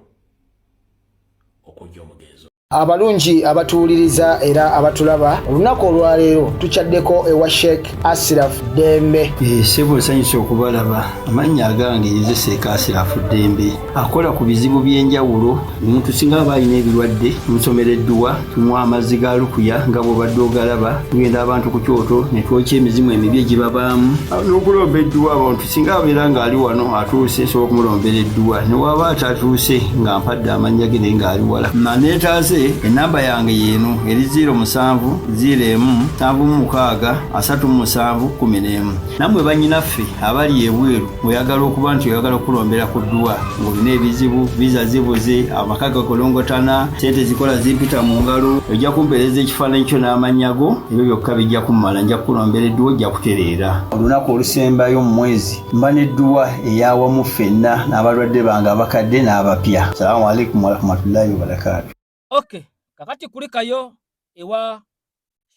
okujja omugenzo. Abalungi abatuwuliriza era abatulaba, olunaku olwaleero tukyaddeko ewa Sheikh Asiraf Ddembe. Ssebo, nsanyusa okubalaba. Amannya agange nze Sheikh Asirafu Ddembe, akola ku bizibu by'enjawulo. Omuntu singa aba alina ebirwadde, tumusomera edduwa, tumuwa amazzi ga lukuya nga bw'obadde ogalaba. Tugenda abantu ku kyoto ne twokya emizimu emibi egibabaamu n'okulomba edduwa. Abantu singa abeera ng'ali wano atuuse, nsobola okumulombera edduwa. Ne waba atatuuse nga mpadde amannya ge naye ng'ali wala naneetaase, enamba yange yeeno eri 07 01 76 37 11. Nammwe bannyinaffe abali ebweru, ng'oyagala okuba nti oyagala okulombera ku dduwa, ng'olina ebizibu, visa zibuze, amaka gakolongotana, sente zikola zimpita mu ngalo, ojja kumpeereza ekifaananyi kyo n'amannya go. Ebyo byokka bijja kummala, nja kukulombera edduwa, ojja kutereera. Olunaku olusembayo mu mwezi mba n'edduwa eyawamu ffenna n'abalwadde bange abakadde n'abapya. Salaamu alaikum warahmatullahi wabarakaatu. Okay, kakati kulikayo ewa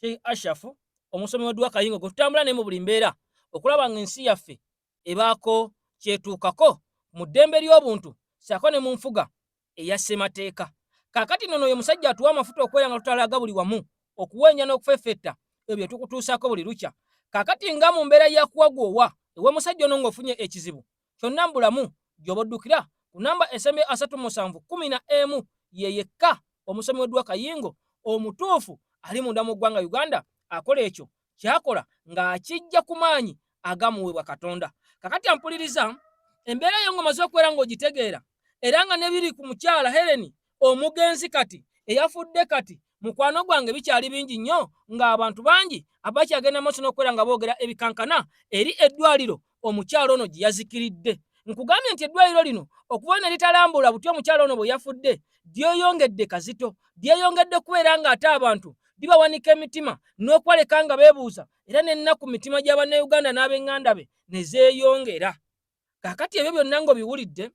Sheikh Ashafu, omusomi w'edduwa Kayingo, gwe tutambula naye mu buli mbeera okulaba nga ensi yaffe ebaako kyetuukako mu ddembe ly'obuntu ssaako ne mu nfuga eya ssemateeka. Kaakati nno oyo musajja atuwa amafuta okwera nga tutalaga buli wamu okuwenya n'okufeffetta ebyo bye tukutuusaako buli lukya. Kaakati nga mu mbeera ya kuwagwowa ew'omusajja ono, ng'ofunye ekizibu kyonna mu bulamu, gy'oba oddukira ku namba esembe 3711. Ye yekka omusomi w'edduwa Kayingo omutuufu ali munda mu ggwanga Uganda akola ekyo kyakola ng'akijja ku maanyi agamuweebwa Katonda. Kakati ampuliriza, embeera yo ng'omaze okubeera ng'ogitegeera, era nga nebiri ku mukyala Helen omugenzi kati eyafudde kati, mukwano gwange, bikyali bingi nnyo ng'abantu bangi abakyagenda maaso n'okubeera nga boogera ebikankana eri eddwaliro omukyalo ono gye yazikiridde. Nkugambye nti eddwaliro lino okuva ne litalambula buti omukyalo ono bwe yafudde, lyeyongedde kazito, lyeyongedde kubeera ng'ate abantu libawanika emitima n'okwaleka nga beebuuza, era n'ennaku mitima gya Bannayuganda n'ab'eŋŋanda be ne zeeyongera. Kaakati ebyo byonna ng'obiwulidde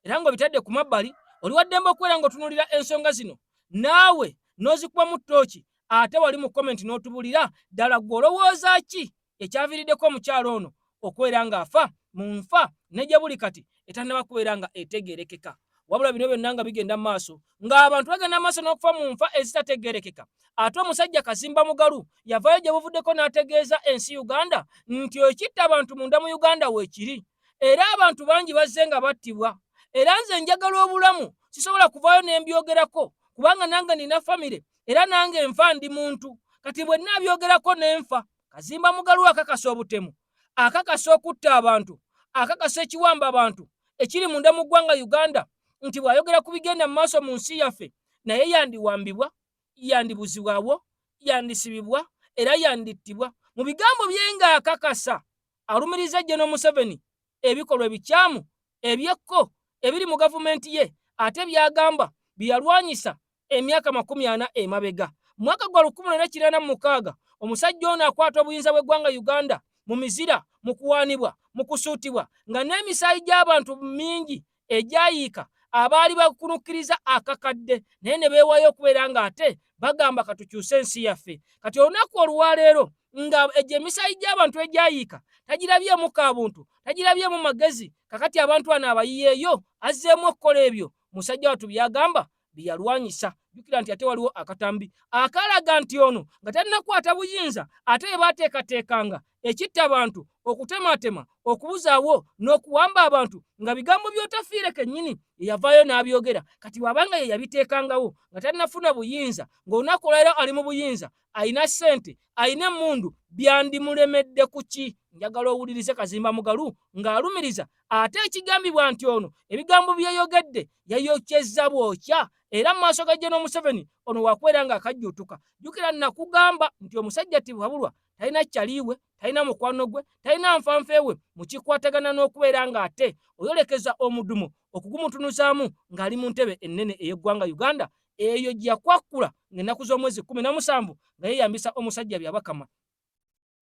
era ng'obitadde ku mabbali, oli waddembe okubeera ng'otunuulira ensonga zino naawe n'ozikubamu ttooki, ate wali mu comment n'otubulira ddala ggwe olowooza ki ekyaviiriddeko omukyalo ono okubeera ng'afa mu nfa ne gye buli kati etannaba kubeera nga etegeerekeka. Wabula bino byonna nga bigenda mu maaso, ng'abantu bagenda maaso n'okufa mu nfa ezitategeerekeka, ate omusajja Kazimba Mugalu yavaayo gye buvuddeko n'ategeeza ensi Uganda nti ekitta abantu munda mu Uganda weekiri, era abantu bangi bazze nga battibwa. Era nze njagala obulamu, sisobola kuvaayo ne mbyogerako kubanga nange nina famire, era nange nfa, ndi muntu. Kati bwe nnaabyogerako ne nfa. Kazimba Mugalu akakasa obutemu, akakasa okutta abantu, akakasa ekiwamba abantu ekiri munda mu ggwanga Uganda, nti bw'ayogera ku bigenda mu maaso mu nsi yaffe, naye yandiwambibwa, yandibuzibwawo, yandisibibwa era yandittibwa. Mu bigambo bye ng'akakasa alumiriza General Museveni ebikolwa ebikyamu ebyekko ebiri mu gavumenti ye, ate byagamba byeyalwanyisa emyaka 40 emabega. Mwaka gwa 1986 omusajja ono akwata obuyinza bw'eggwanga Uganda mu mizira, mu kuwaanibwa, mu kusuutibwa, nga n'emisaayi gy'abantu mingi egyayiika abaali bakunukkiriza akakadde, naye ne beewaayo okubeera ng'ate bagamba katukyuse ensi yaffe. Kati olunaku olwaleero nga egyo emisaayi gy'abantu egyayiika tagirabyemu ka buntu, tagirabyemu magezi. Kakati abantu bano abayiyeeyo azzeemu okukola ebyo musajja wattu byagamba byeyalwanyisa. Jjukira nti ate waliwo akatambi akalaga nti ono nga talinakwata buyinza, ate bye baateekateekanga ekitta abantu, okutematema, okubuzaawo n'okuwamba abantu, nga bigambo by'otafiire kennyini yeyavaayo n'abyogera. Kati bw'abanga ye yabiteekangawo nga tannafuna buyinza, ng'olunaku olwaleero ali mu buyinza, alina ssente, alina emmundu, byandimulemedde ku ki? Njagala owulirize Kazimba Mugalu ng'alumiriza ate ekigambibwa nti ono ebigambo byeyogedde yayokyezza bwokya era mu maaso ga General Museveni. Ono wakubeera ng'akajjuutuka. Jjukira nakugamba nti omusajja Tibuhaburwa talina kyaliiwe, talina mukwano gwe, talina nfanfeewe mu kikwatagana n'okubeera ng'ate oyolekeza omudumo okugumutunuzaamu ng'ali mu ntebe ennene ey'eggwanga Uganda eyo gye yakwakkula ng'ennaku z'omwezi 17 nga yeeyambisa omusajja Byabakama.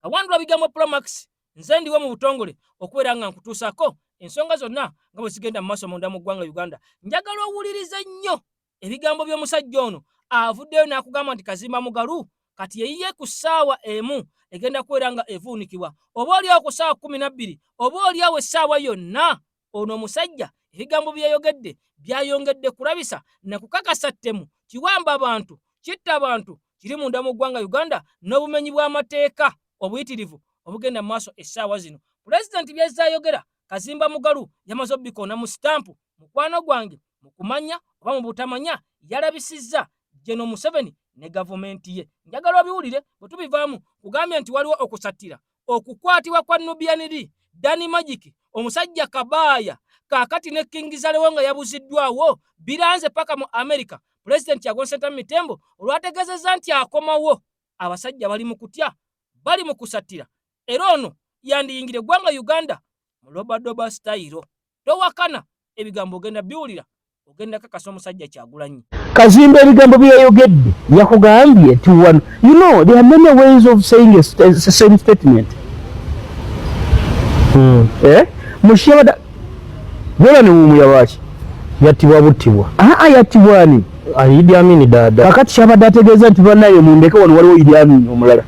Awandula bigambo Promax. Nze ndiwo mu butongole okubeera nga nkutuusaako ensonga zonna nga bwe zigenda mu maaso munda mu ggwanga Uganda. Njagala owulirize nnyo ebigambo by'omusajja ono. Avuddeyo n'akugamba nti Kazimba Mugalu kati yeyiye ku ssaawa emu egenda kubeera nga evuunikibwa, oba oliawo ku ssaawa 12, oba oliawo essaawa yonna. Ono omusajja ebigambo bye yayogedde byayongedde kulabisa na kukakasa ttemu, kiwamba bantu, kitta bantu, kiri munda mu ggwanga Uganda n'obumenyi bw'amateeka obuyitirivu obugenda mu maaso essaawa zino. Pulezidenti byazze ayogera, Kazimba Mugalu yamaze obikoona mu sitampu. Mukwano gwange, mu kumanya oba mu butamanya, yalabisizza General Museveni ne gavumenti ye. Njagala obiwulire bwe tubivaamu. Kugambye nti waliwo okusattira okukwatibwa kwa Nubian Lee, Danny Magic, omusajja Kabaaya, kaakati ne King Zalewo nga yabuziddwawo biranze paka mu America. Pulezidenti Kyagulanyi Ssentamu Mitembo olwategeezezza nti akomawo, abasajja bali mu kutya, bali mu kusattira, era ono yandiyingira eggwanga Uganda mu lobadoba sitayiro. Towakana, ebigambo ogenda biwulira, ogenda kakasa omusajja Kyagulanyi. Kazimba ebigambo bye yayogedde yakugambye nti wano, you know, there are many ways of saying a same statement. Mushyabada Yola ne wumu yabaki yattibwa buttibwa. Aa, yattibwa ani? Idi Amin Dada. Kakati kyabadde ategeeza nti bannaye mundeke wano waliwo Idi Amin omulala.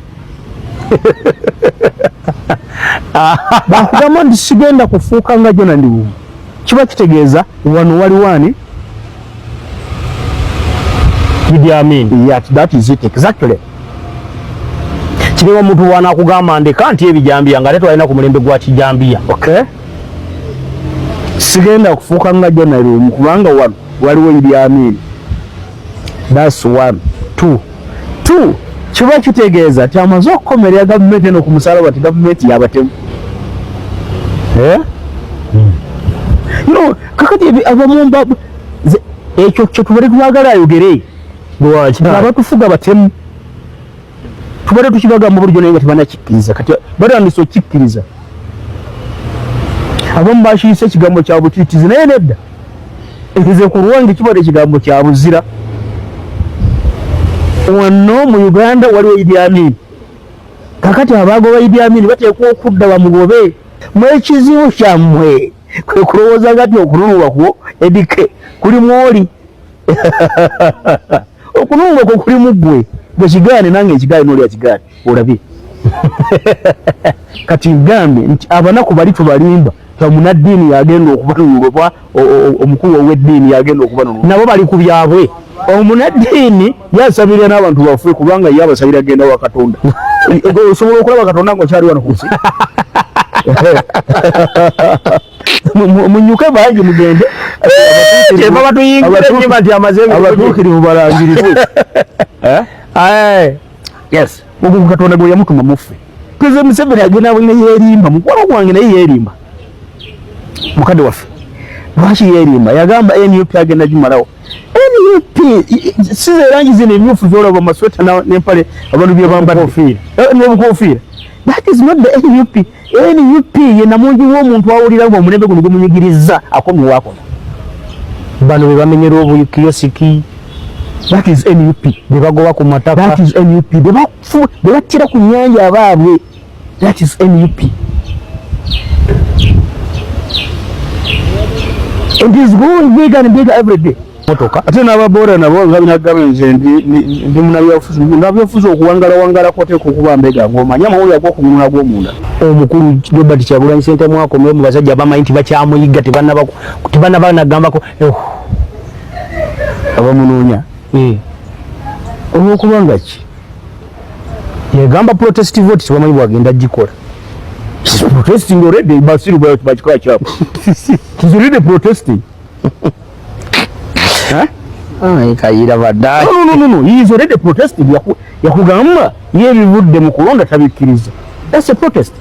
Bakugamba nti sigenda kufuuka nga Jonah Ndiwumu, kiba kitegeeza wano waliwo ani? Idi Amin. Yeah, that is it exactly. Kirewa omuntu bw'anaakugamba ndeka nti ebijambiya nga ate twalina ku mulembe gwa kijambiya. Okay. Sigenda kufuuka nga Jonah Luwum kubanga wano waliwo Idi Amin. That's one. Two. Two, kiba kitegeeza nti amaze okukomerera gavumenti eno ku musalaba ti gavumenti yabatemu. Eh? No, kakati abamumba ekyo kye tubadde twagala ayogere. Lwaki? Abatufuga batemu. Tubadde tukibagamba bulijjo naye nga tebanakikkiriza. Kati batandise okukikkiriza. Abamu bakiyise ekigambo kya butiitizi naye nedda. Nze ku lwange kibadde ekigambo kya buzira. Wano mu Uganda waliwo Idi Amin. Kakati abagoba Idi Amin bateekwa okudda bamugobe. Mwekizibu kyammwe kwe kulowooza nga nti okununulwa kwo edike kulimu oli. Okununulwa kwo kulimu ggwe. Gwe kigaane nange nkigaane n'oli akigaane olabye. Kati ngambe nti abanaku bali tubalimba omunaddiini yagenda okubanunula oba omukulu ow'eddiini yagenda okubanunula. Nabo bali ku byabwe. Omunaddiini yasabirira n'abantu bafe kubanga ye abasabira genda wa Katonda. Osobola okulaba Katonda ng'okyali wano ku nsi. Munyuke bangi mugende. Kyeva batuyingira ennyumba nti amaze abatuukirivu balangirirwe. Yes. Ogwo Katonda gwe yamutuma muffe. President Museveni agenda ne yeerimba, mukwano gwange naye yeerimba. Mukadde waffe. Lwaki yeerimba? Yagamba NUP agenda gimalawo. NUP si ze rangi zino emyufu z'olaba amasweta n'empale abantu bye bambadde. N'obukofiira. That is not the NUP. NUP ye namungi w'omuntu awulira ng'omulembe guno gumunyigiriza akomye waakona. Bano be bamenyera obukiyosiki. That is NUP. Be bagoba ku mataka. That is NUP. Be battira ku nnyanja abaabwe. That is NUP. And is growing bigger and bigger every day. Motoka. Ate n'ababoda nabo nga binagamba nze ndi munnabyabufuzi. Munnabyabufuzi okuwangala wangala kwoteeka okuba mbega ng'omanyi amawulire ag'okungulu n'ag'omunda. Omukulu Robert Kyagulanyi Ssentamu akomewo mu basajja abamanyi nti bakyamuyigga tebannaba nagambako. Abamunoonya. Olw'okuba nga ki? Yegamba protest vote tebamanyi bwagenda gikola. He's protesting already. Basiru bakikola kyabwe. He's already protesting. Huh? Kayira badda. No, no, no, no. He is already protesting. Yakugamba ye bivudde mu kulonda tabikkiriza. That's a protest.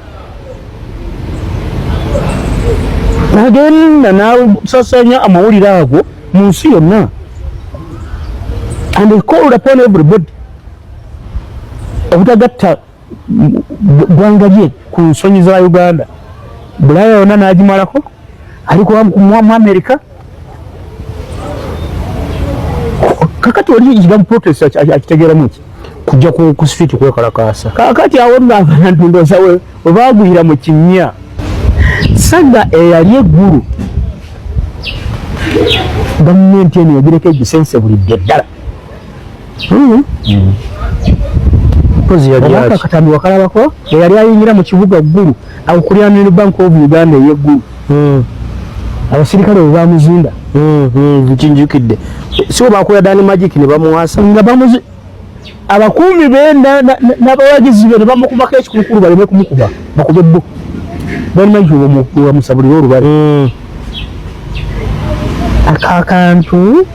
Nagenda n'asasanya amawulire ago mu nsi yonna. And he called upon everybody obutagatta ggwanga lye ku nsonyi za Uganda. Bulaaya yonna n'agimalako, ali mu Amerika. Kakati oli ekigambo protest akitegeeramu ki? Kujja ku street kwekalakaasa. Kakati awo nno abantu ndowooza we baagwira mu kinnya. Saga eyali eggulu gavumenti eno yagireka egisensebulidde ddala. Oba akatambi wakalabako eyali ayingira mu kibuga Ggulu akuliraana ne Bank of Uganda ey'eggulu abasirikale bwe bamuzinda. Nkinjukidde. Si we bakuya Dani Magic ne bamuwasa nga bamuzi abakuumi be n'abawagizi be ne bamukubako ekikulukulu baleme kumukuba bakube bo Dani Magic bamusabulire olubale. Ako akantu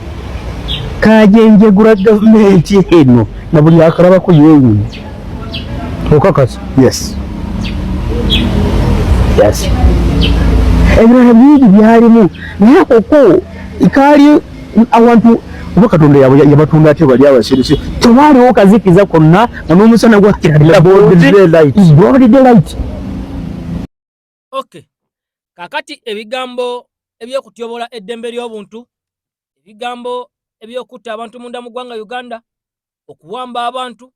kajenjegula gavumenti eno na buli akalabako yeewuunya. Okakasa? Yes. Yes. Ebirala bingi byalimu naye akoko kaali awantu oba Katonda yabatunda ate bali abasirusi tewaaliwo kazikiza konna nga n'omusana gwakira broad daylight. Okay. Kakati ebigambo eby'okutyobola eddembe ly'obuntu, ebigambo eby'okutta abantu munda mu ggwanga Uganda, okuwamba abantu,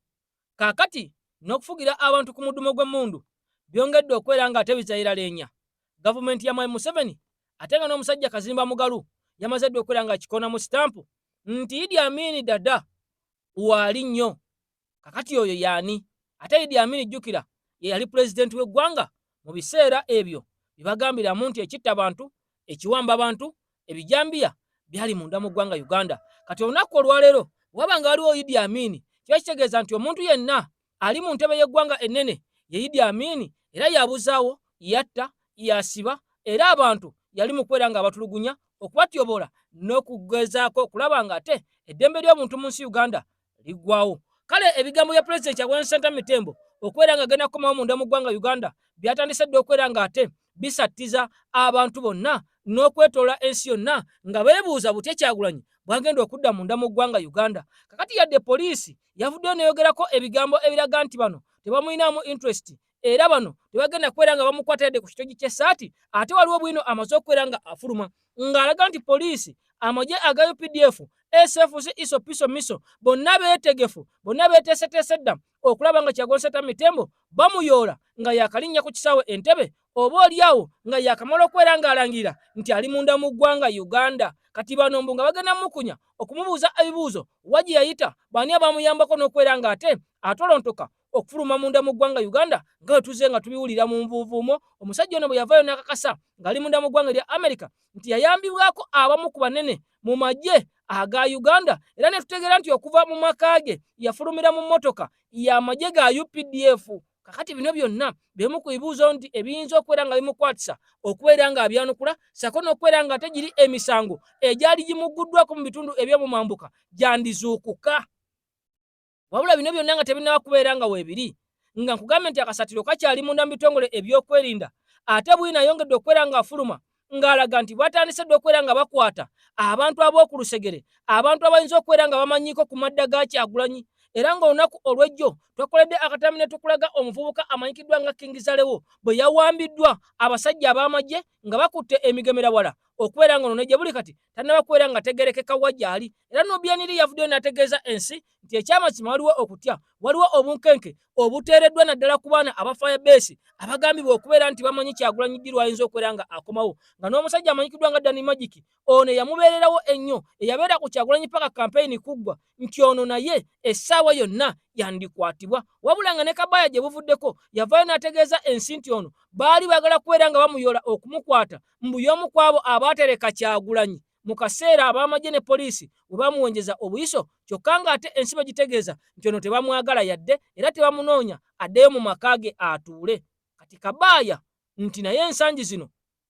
kaakati n'okufugira abantu ku mudumo gw'emmundu byongedde okubeera nga ate bizayiraleenya gavumenti ya Mwami Museveni, ate nga n'omusajja Kazimba Mugalu yamaze dda okubeera nga akikona mu sitampu nti Idi Amin Dada waali nnyo. Kakati oyo yaani? Ate Idi Amin jjukira ye yali pulezidenti w'eggwanga mu biseera ebyo bye bagambiramu nti ekitta bantu, ekiwamba bantu, ebijambiya byali munda mu ggwanga Uganda. Kati olunaku olwaleero waba nga waliwo Idi Amin, kiba kitegeeza nti omuntu yenna ali mu ntebe y'eggwanga ennene ye Idi Amin, era yabuzaawo, yatta, yasiba, era abantu yali mu kubeera nga abatulugunya, okubatyobola n'okugezaako okulaba nga ate eddembe ly'obuntu mu nsi Uganda liggwawo. Kale ebigambo bya Pulezidenti Kyagulanyi Ssentamu Mitembo okubeera nga agenda kukomawo munda mu ggwanga Uganda byatandise dda okubeera nga ate bisattiza abantu bonna n'okwetoola ensi yonna nga beebuuza butya Kyagulanyi bw'agenda okudda munda mu ggwanga Uganda. Kakati yadde poliisi yavuddeyo neyogerako ebigambo ebiraga nti bano tebamuyinaamu interest era bano tebagenda kubeera nga bamukwata yadde ku kitogi ky'essaati, ate waliwo bwino amaze okubeera nga afuluma ng'alaga nti poliisi, amagye aga UPDF, SFC, ISO, PISO, MISO bonna beetegefu, bonna beeteeseteese dda okulaba nga Kyagulanyi Ssentamu Mitembo bamuyoola nga yakalinnya ku kisaawe Entebbe, oba oliawo nga yakamala okubeera ng'alangirira nti ali munda mu ggwanga Uganda. Kati bano mbu nga bagenda mukunya okumubuuza ebibuuzo, wa gye yayita, baani abamuyambako n'okubeera ng'ate atolontoka okufuluma munda mu ggwanga Uganda nga bwe tuzze nga tubiwulira mu nvuuvuumo. Omusajja ono bwe yavaayo n'akakasa ng'ali munda mu ggwanga erya America nti yayambibwako abamu ku banene mu magye aga Uganda, era ne tutegeera nti okuva mu maka ge yafulumira mu mmotoka y'amagye ga UPDF. Kakati bino byonna bimu ku bibuuzo nti ebiyinza okubeera nga bimukwatisa okubeera nga abyanukula, ssaako n'okubeera nga ate giri emisango egyali gimugguddwako mu bitundu eby'omumambuka gyandizuukuka. Wabula bino byonna nga tebinnaba kubeera nga weebiri, nga nkugambye nti akasatiro kakyali munda mu bitongole ebyokwerinda, ate bwino ayongedde okubeera ng'afuluma ng'alaga nti batandise dda okubeera nga bakwata abantu ab'oku lusegere, abantu abayinza okubeera nga bamanyiiko ku madda ga Kyagulanyi. Era ng'olunaku olw'ejjo twakoledde akatambi ne tukulaga omuvubuka amanyikiddwa nga King Zalewo bwe yawambiddwa abasajja ab'amagye nga bakutte emigemerawala okubeera nga ono ne gye buli kati tannaba kubeera nga tegerekeka wa gy'ali. Era Nubian Li yavuddeyo n'ategeeza ensi nti ekyamazima waliwo okutya, waliwo obunkenke obuteereddwa naddala ku baana aba Fire Base abagambibwa okubeera nti bamanyi Kyagulanyi ddi lw'ayinza okubeera nga akomawo, nga n'omusajja amanyikiddwa nga Danny Magic ono eyamubeererawo ennyo eyabeera ku Kyagulanyi paka kampeyini kuggwa nti ono naye essaawa yonna yandikwatibwa. Wabula nga ne Kabaya gye buvuddeko yavaayo n'ategeeza ensi nti ono baali baagala kubeera nga bamuyoola okumukwata mbu y'omu ku abo abaatereka Kyagulanyi mu kaseera ab'amagye ne poliisi we bamuwenjeza obuyiso, kyokka ng'ate ensi bagitegeeza nti ono tebamwagala yadde era tebamunoonya addeyo mu maka ge atuule. Kati Kabaaya nti naye ensangi zino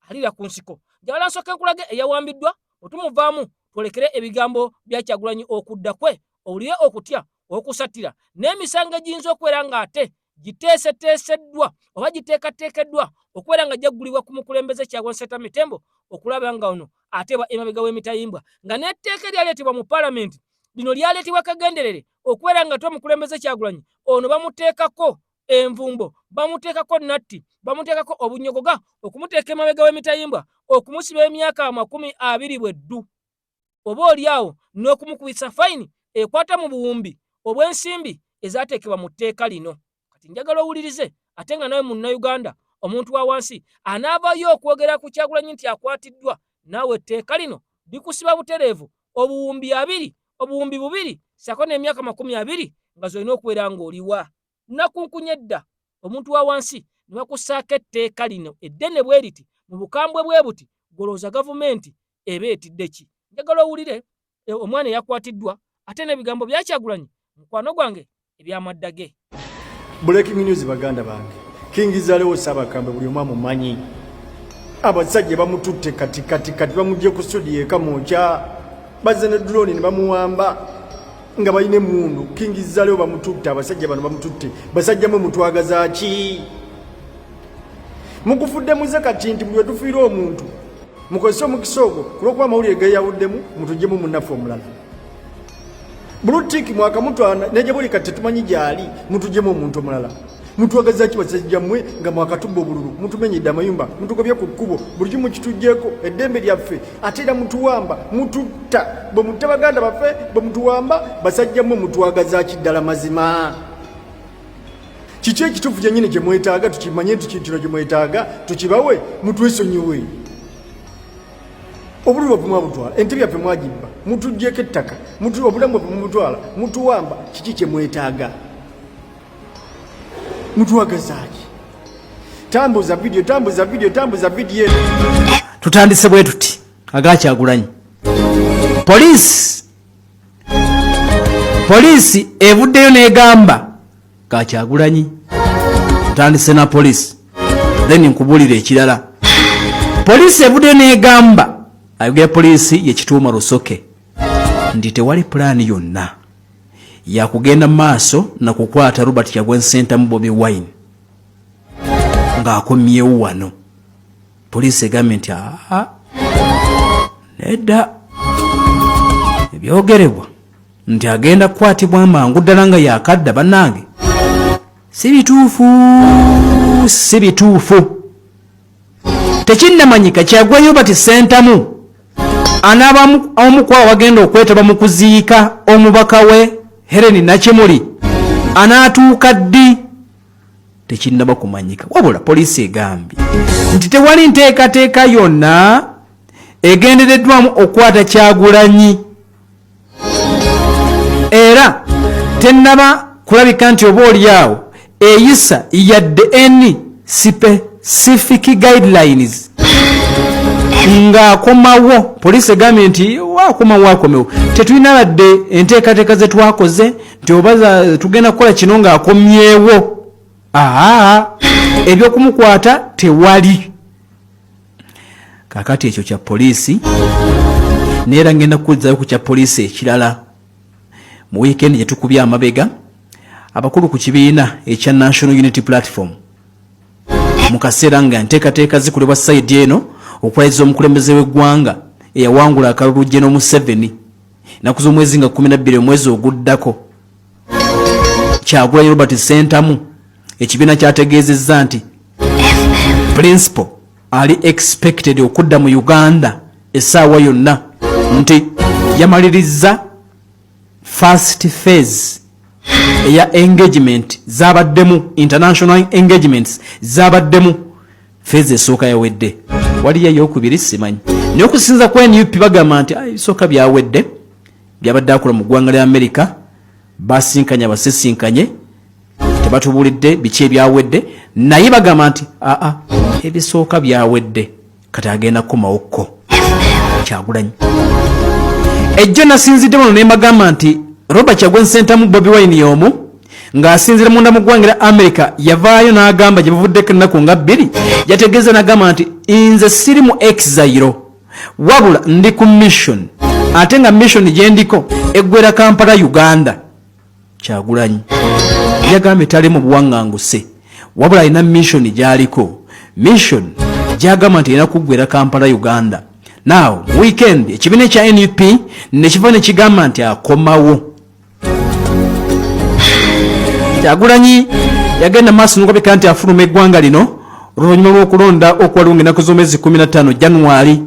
aliira ku nsiko. Njagala nsooke nkulage eyawambiddwa, bwe tumuvaamu twolekere ebigambo bya Kyagulanyi okudda kwe, owulire okutya, okusattira n'emisango egiyinza okubeera ng'ate giteeseteeseddwa oba giteekateekeddwa okubeera nga gyaggulibwa ku mukulembeze Kyagulanyi Ssentamu Mitembo okulaba nga ono ateebwa emabega w'emitayimbwa, nga n'etteeka eryaleetebwa mu palamenti lino lyaleetebwa kagenderere okubeera nga ate omukulembeze Kyagulanyi ono bamuteekako envumbo, bamuteekako natti, bamuteekako obunyogoga okumuteeka emabega w'emitayimbwa okumusiba emyaka 20 bweddu, oba oli awo n'okumukubisa fayini ekwata mu buwumbi obw'ensimbi ezaateekebwa mu tteeka lino. Kati njagala owulirize ate nga nawe Munnayuganda omuntu wa wansi anaavaayo okwogera ku Kyagulanyi nti akwatiddwa, naawe etteeka lino likusiba butereevu obuwumbi abiri, obuwumbi bubiri ssaako n'emyaka 20 nga z'olina okubeera ng'oliwa. Nakunkunye dda omuntu wa wansi ne bakussaako etteeka lino eddene bwe liti mu bukambwe bwe buti, ggwe olowooza gavumenti eba etidde ki? Njagala owulire omwana eyakwatiddwa ate n'ebigambo bya Kyagulanyi mukwano gwange ebyamadda ge. Breaking news baganda bange, King Zalewo Ssaabakambwe buli omu amumanyi, abasajja bamututte kati kati kati bamugye ku studio e Kamwokya, bazze ne drone ne bamuwamba nga balina emmundu. King Zalewo bamututte, abasajja bano bamututte. Basajja mwe mutwagaza ki? Mugufudde muze kati nti buli wetufiira omuntu mukozese omukisa ogwo kulwokuba amawulire geyawuddemu mutujjemu munnaffe omulala. Blue tick mwakamutwala ne gye buli kati tetumanyi gyali, mutujjemu omuntu omulala. Mutwagaza ki basajja mmwe nga mwakatubba obululu, mutumenyedde amayumba, mutugobye ku kkubo, buli kimu kituggyeko eddembe lyaffe, ate era mutuwamba, mututta. Bwe mutta baganda baffe, bwe mutuwamba, basajja mmwe mutwagaza ki ddala mazima? Kiki ekituufu kyennyini kye mwetaaga tukimanye nti kino kye mwetaaga tukibawe, mutwesonyiwe. Obululu bwaffe mwabutwala, entebe yaffe mwagibba, mutuggyeko ettaka, obulamu bwaffe mubutwala, mutuwamba. Kiki kye mwetaaga? Mutwagazaaki? Tambuza vidiyo, tambuza vidiyo, tambuza vidiyo eno. Tutandise bwe tuti aga Kyagulanyi. Poliisi evuddeyo n'egamba ga Kyagulanyi. Tutandise na poliisi, then nkubuulira ekirala. Poliisi evuddeyo n'egamba, ayogera poliisi yekituuma Rusoke, nti tewali pulaani yonna yakugenda maaso na kukwata Robert Kyagulanyi Ssentamu Bobi Wine ng'akomyewo wano. Poliisi egambye nti aa nedda, ebyogerebwa nti agenda kukwatibwa mangu ddala nga yakadda, bannange si bituufu, si bituufu. Tekinnamanyika Kyagulanyi Robert Ssentamu anaaba omu ku abo bagenda okwetaba mu kuziika omubaka we Helen Nakimuli anaatuuka ddi, tekinnaba kumanyika. Wabula poliisi egambye nti tewali nteekateeka yonna egendereddwamu okukwata Kyagulanyi, era tennaba kulabika nti oba oli awo eyisa yadde any specific guidelines ng'akomawo. Poliisi egambye nti wakomawo akomewo, tetulina wadde enteekateeka ze twakoze nti oba tugenda kukola kino ng'akomyewo. Aa, ebyokumukwata tewali. Kakati ekyo kya poliisi, naye era ngenda kukuzzayo ku kya poliisi ekirala. Mu wiikendi gye tukubye amabega, abakulu ku kibiina ekya National Unity Platform, mu kaseera nga enteekateeka zikolebwa sayidi eno okulayiza omukulembeze w'eggwanga eyawangula akalulu General Museveni ennaku z'omwezi nga 12 omwezi oguddako, Kyagulanyi Robert Ssentamu, ekibiina kyategeezezza nti principal ali expected okudda mu Uganda essaawa yonna, nti yamalirizza first phase eya engagement zabaddemu, international engagements zabaddemu. Phase esooka yawedde, waliyo eyokubiri simanyi, naye okusinza ku NUP bagamba nti ebisooka byawedde. Byabadde akola mu ggwanga lya Amerika, basinkanye abasisinkanye, tebatubuulidde biki ebyawedde, naye bagamba nti aa ebisooka byawedde, kati agenda kukomawokko Kyagulanyi. Ejjo nasinzidde wano nembagamba nti Robert Kyagulanyi Ssentamu Bobi Wine y'omu ng'asinzira munda mu ggwanga lya Amerika yavaayo n'agamba gye buvuddeko ennaku nga 2, yategeeza n'agamba nti nze siri mu exile, wabula ndi ku mission, ate nga mission gye ndiko eggwera Kampala Uganda. Kyagulanyi yagambye tali mu buwaŋŋanguse, wabula alina mission gy'aliko, mission gy'agamba nti erina kuggwera Kampala Uganda. Now weekend ekibiina ekya NUP ne kiva ne kigamba nti akomawo. Kyagulanyi yagenda maaso n'okubika nti afuluma eggwanga lino oluvannyuma lw'okulonda okwaliwo ng'ennaku z'omwezi 15 January,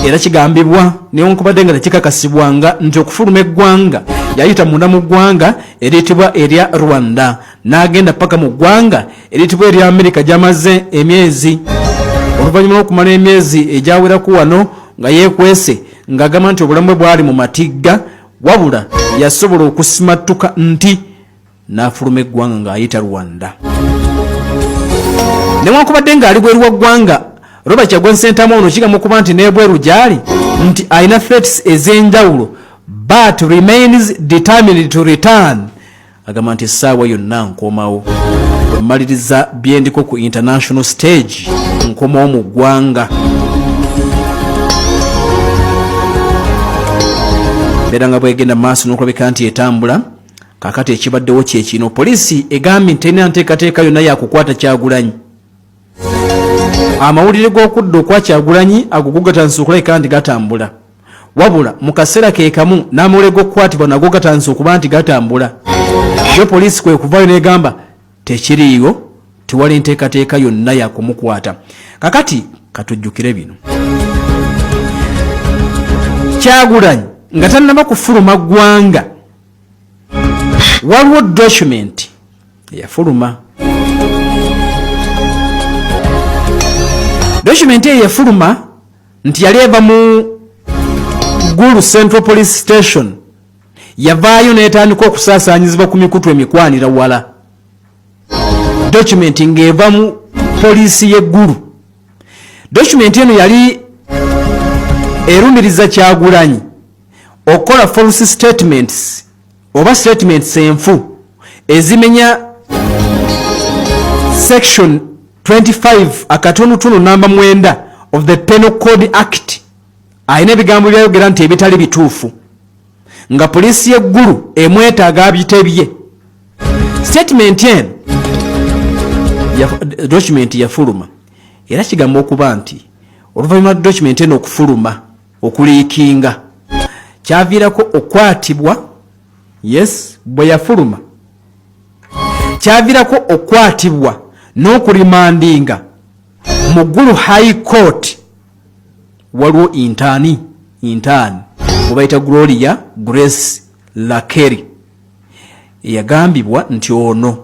era kigambibwa newankubadde nga tekikakasibwanga nti okufuluma eggwanga yayita munda mu ggwanga eriyitibwa erya Rwanda n'agenda paka mu ggwanga eriyitibwa erya Amerika gy'amaze emyezi, oluvannyuma lw'okumala emyezi egyawerako wano nga yeekwese ng'agamba nti obulamu bwe bwali mu matigga. Wabula Yasobola okusimattuka nti n'afuluma eggwanga ng'ayita Rwanda. Newankubadde ng'ali bweru wa ggwanga, Robert Kyagulanyi Ssentamu ono kigamba okuba nti n'ebweru gy'ali nti alina threats ez'enjawulo but remains determined to return. Agamba nti essaawa yonna nkomawo, bwe mmaliriza byendiko ku international stage nkomawo mu ggwanga. Mbeera nga bwegenda maaso n'okulabika nti etambula. Kakati ekibaddewo kyekino, poliisi egambye nti terina nteekateeka yonna yakukwata Kyagulanyi. Amawulire g'okudda okwa Kyagulanyi ago go gatandise okulabika nti gatambula, wabula mu kaseera ke kamu n'amawulire g'okukwatibwa nago gatandise okuba nti gatambula. Yo poliisi kwe kuvaayo n'egamba tekiriiyo, tewali nteekateeka yonna yakumukwata. Kakati katujjukire bino, Kyagulanyi nga tannaba kufuluma ggwanga waliwo document eyafuluma. Document eyo yafuluma nti yali eva mu Gulu Central Police Station, yavaayo n'etandika okusaasaanyizibwa ku mikutu emikwanira wala. Document ng'eva mu poliisi y'e Gulu. Document eno yali erumiriza Kyagulanyi okukola false statements oba statements enfu ezimenya section 25 akatunutunu namba 9 of the Penal Code Act. Alina ebigambo byayogera nti ebitali bituufu nga poliisi y'eggulu emwetaaga abitebye. Statement eno document yafuluma, era kigamba okuba nti oluvannyuma lwa document eno okufuluma, okuliikinga kyaviirako okukwatibwa. Yes, bwe yafuluma kyaviirako okukwatibwa n'okurimandinga mu Gulu High Court. Waliwo intaani gwe bayita Gloria Grace Lakeri eyagambibwa nti ono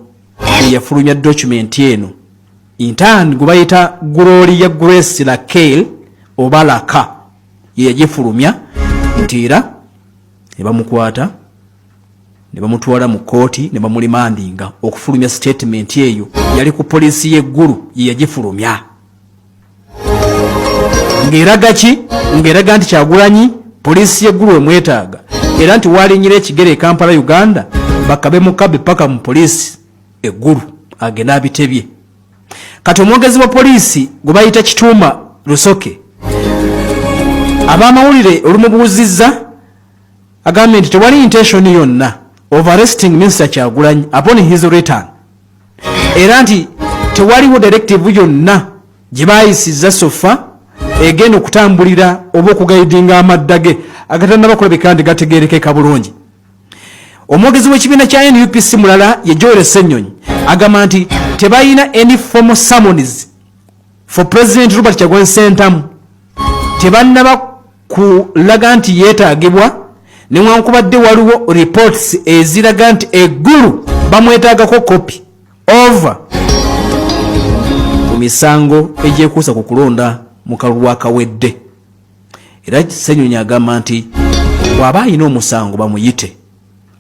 eyafulumya document eno. Intaani gwe bayita Gloria Grace Lakel oba Laka ye yagifulumya, nti era ne bamukwata ne bamutwala mu kkooti ne bamulimandinga okufulumya statement eyo. Yali ku poliisi y'eggulu ye yagifulumya ng'eraga ki? Ng'eraga nti Kyagulanyi poliisi y'eggulu emwetaaga, era nti walinyira ekigere e Kampala, Uganda, bakabe mukabe paka mu poliisi eggulu agende abitebye. Kati omwogezi wa poliisi gwe bayita Kituuma Rusoke, ab'amawulire olumubuuzizza, agambye nti tewali intention yonna of arresting Minister Kyagulanyi upon his return, era nti tewaliwo directive yonna gye bayisizza so far egenda okutambulira oba okugaidinga amadda ge agatannaba kulabika nti gategerekeka bulungi. Omwogezi w'ekibiina kya NUPC mulala ye Joel Ssenyonyi, agamba nti tebalina any formal summons for President Robert Kyagulanyi Ssentamu, tebannaba kulaga nti yeetaagibwa, newankubadde waliwo reports eziraga nti eggulu bamwetaagako kopi over ku misango egyekuusa ku kulonda mu kalulu akawedde. Era Ssenyonyi agamba nti bw'aba alina omusango bamuyite,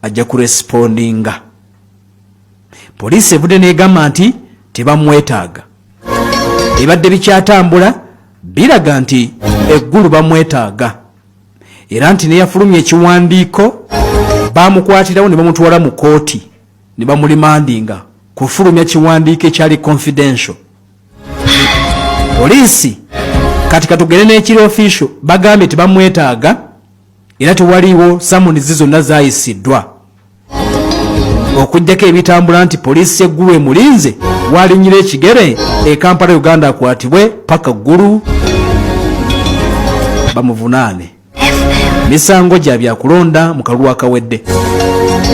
ajja kurespondinga. Poliisi evudde n'egamba nti tebamwetaaga. Ebadde bikyatambula biraga nti eggulu bamwetaaga, era nti neyafulumya ekiwandiiko bamukwatirawo ne bamutwala mu kooti ne bamulimandinga kufulumya kiwandiiko ekyali confidential. Poliisi kati katugende n'ekiri official, bagambye tebamwetaaga era tewaliiwo summons zonna zayisiddwa, okuggyako ebitambula nti poliisi y'eggulu emulinze walinyira ekigere e Kampala, Uganda, akwatibwe paka ggulu bamuvunaane misango gya byakulonda mu kalulu akawedde.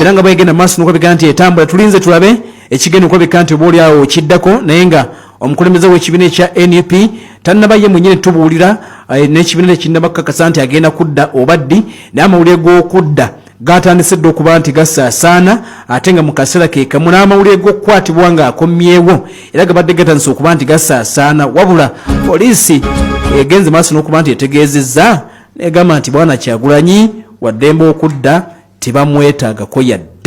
Era nga bwegenda maaso nokulabika nti etambula, tulinze tulabe ekigenda okulabika nti oba oliawo kiddako, naye nga omukulembeze w'ekibiina ekya NUP tannaba ye mwennyini tubuulira n'ekibiina tekinnaba kukakasa nti agenda kudda oba ddi, naye amawulire g'okudda gatandise dda okuba nti gasaasaana, ate nga mu kaseera ke kamu n'amawulire g'okukwatibwa ng'akomyewo era gabadde gatandise okuba nti gasaasaana. Wabula poliisi egenze maaso n'okuba nti etegeezezza negamba nti bwana Kyagulanyi waddembe okudda. Tebamwetaagako yadde.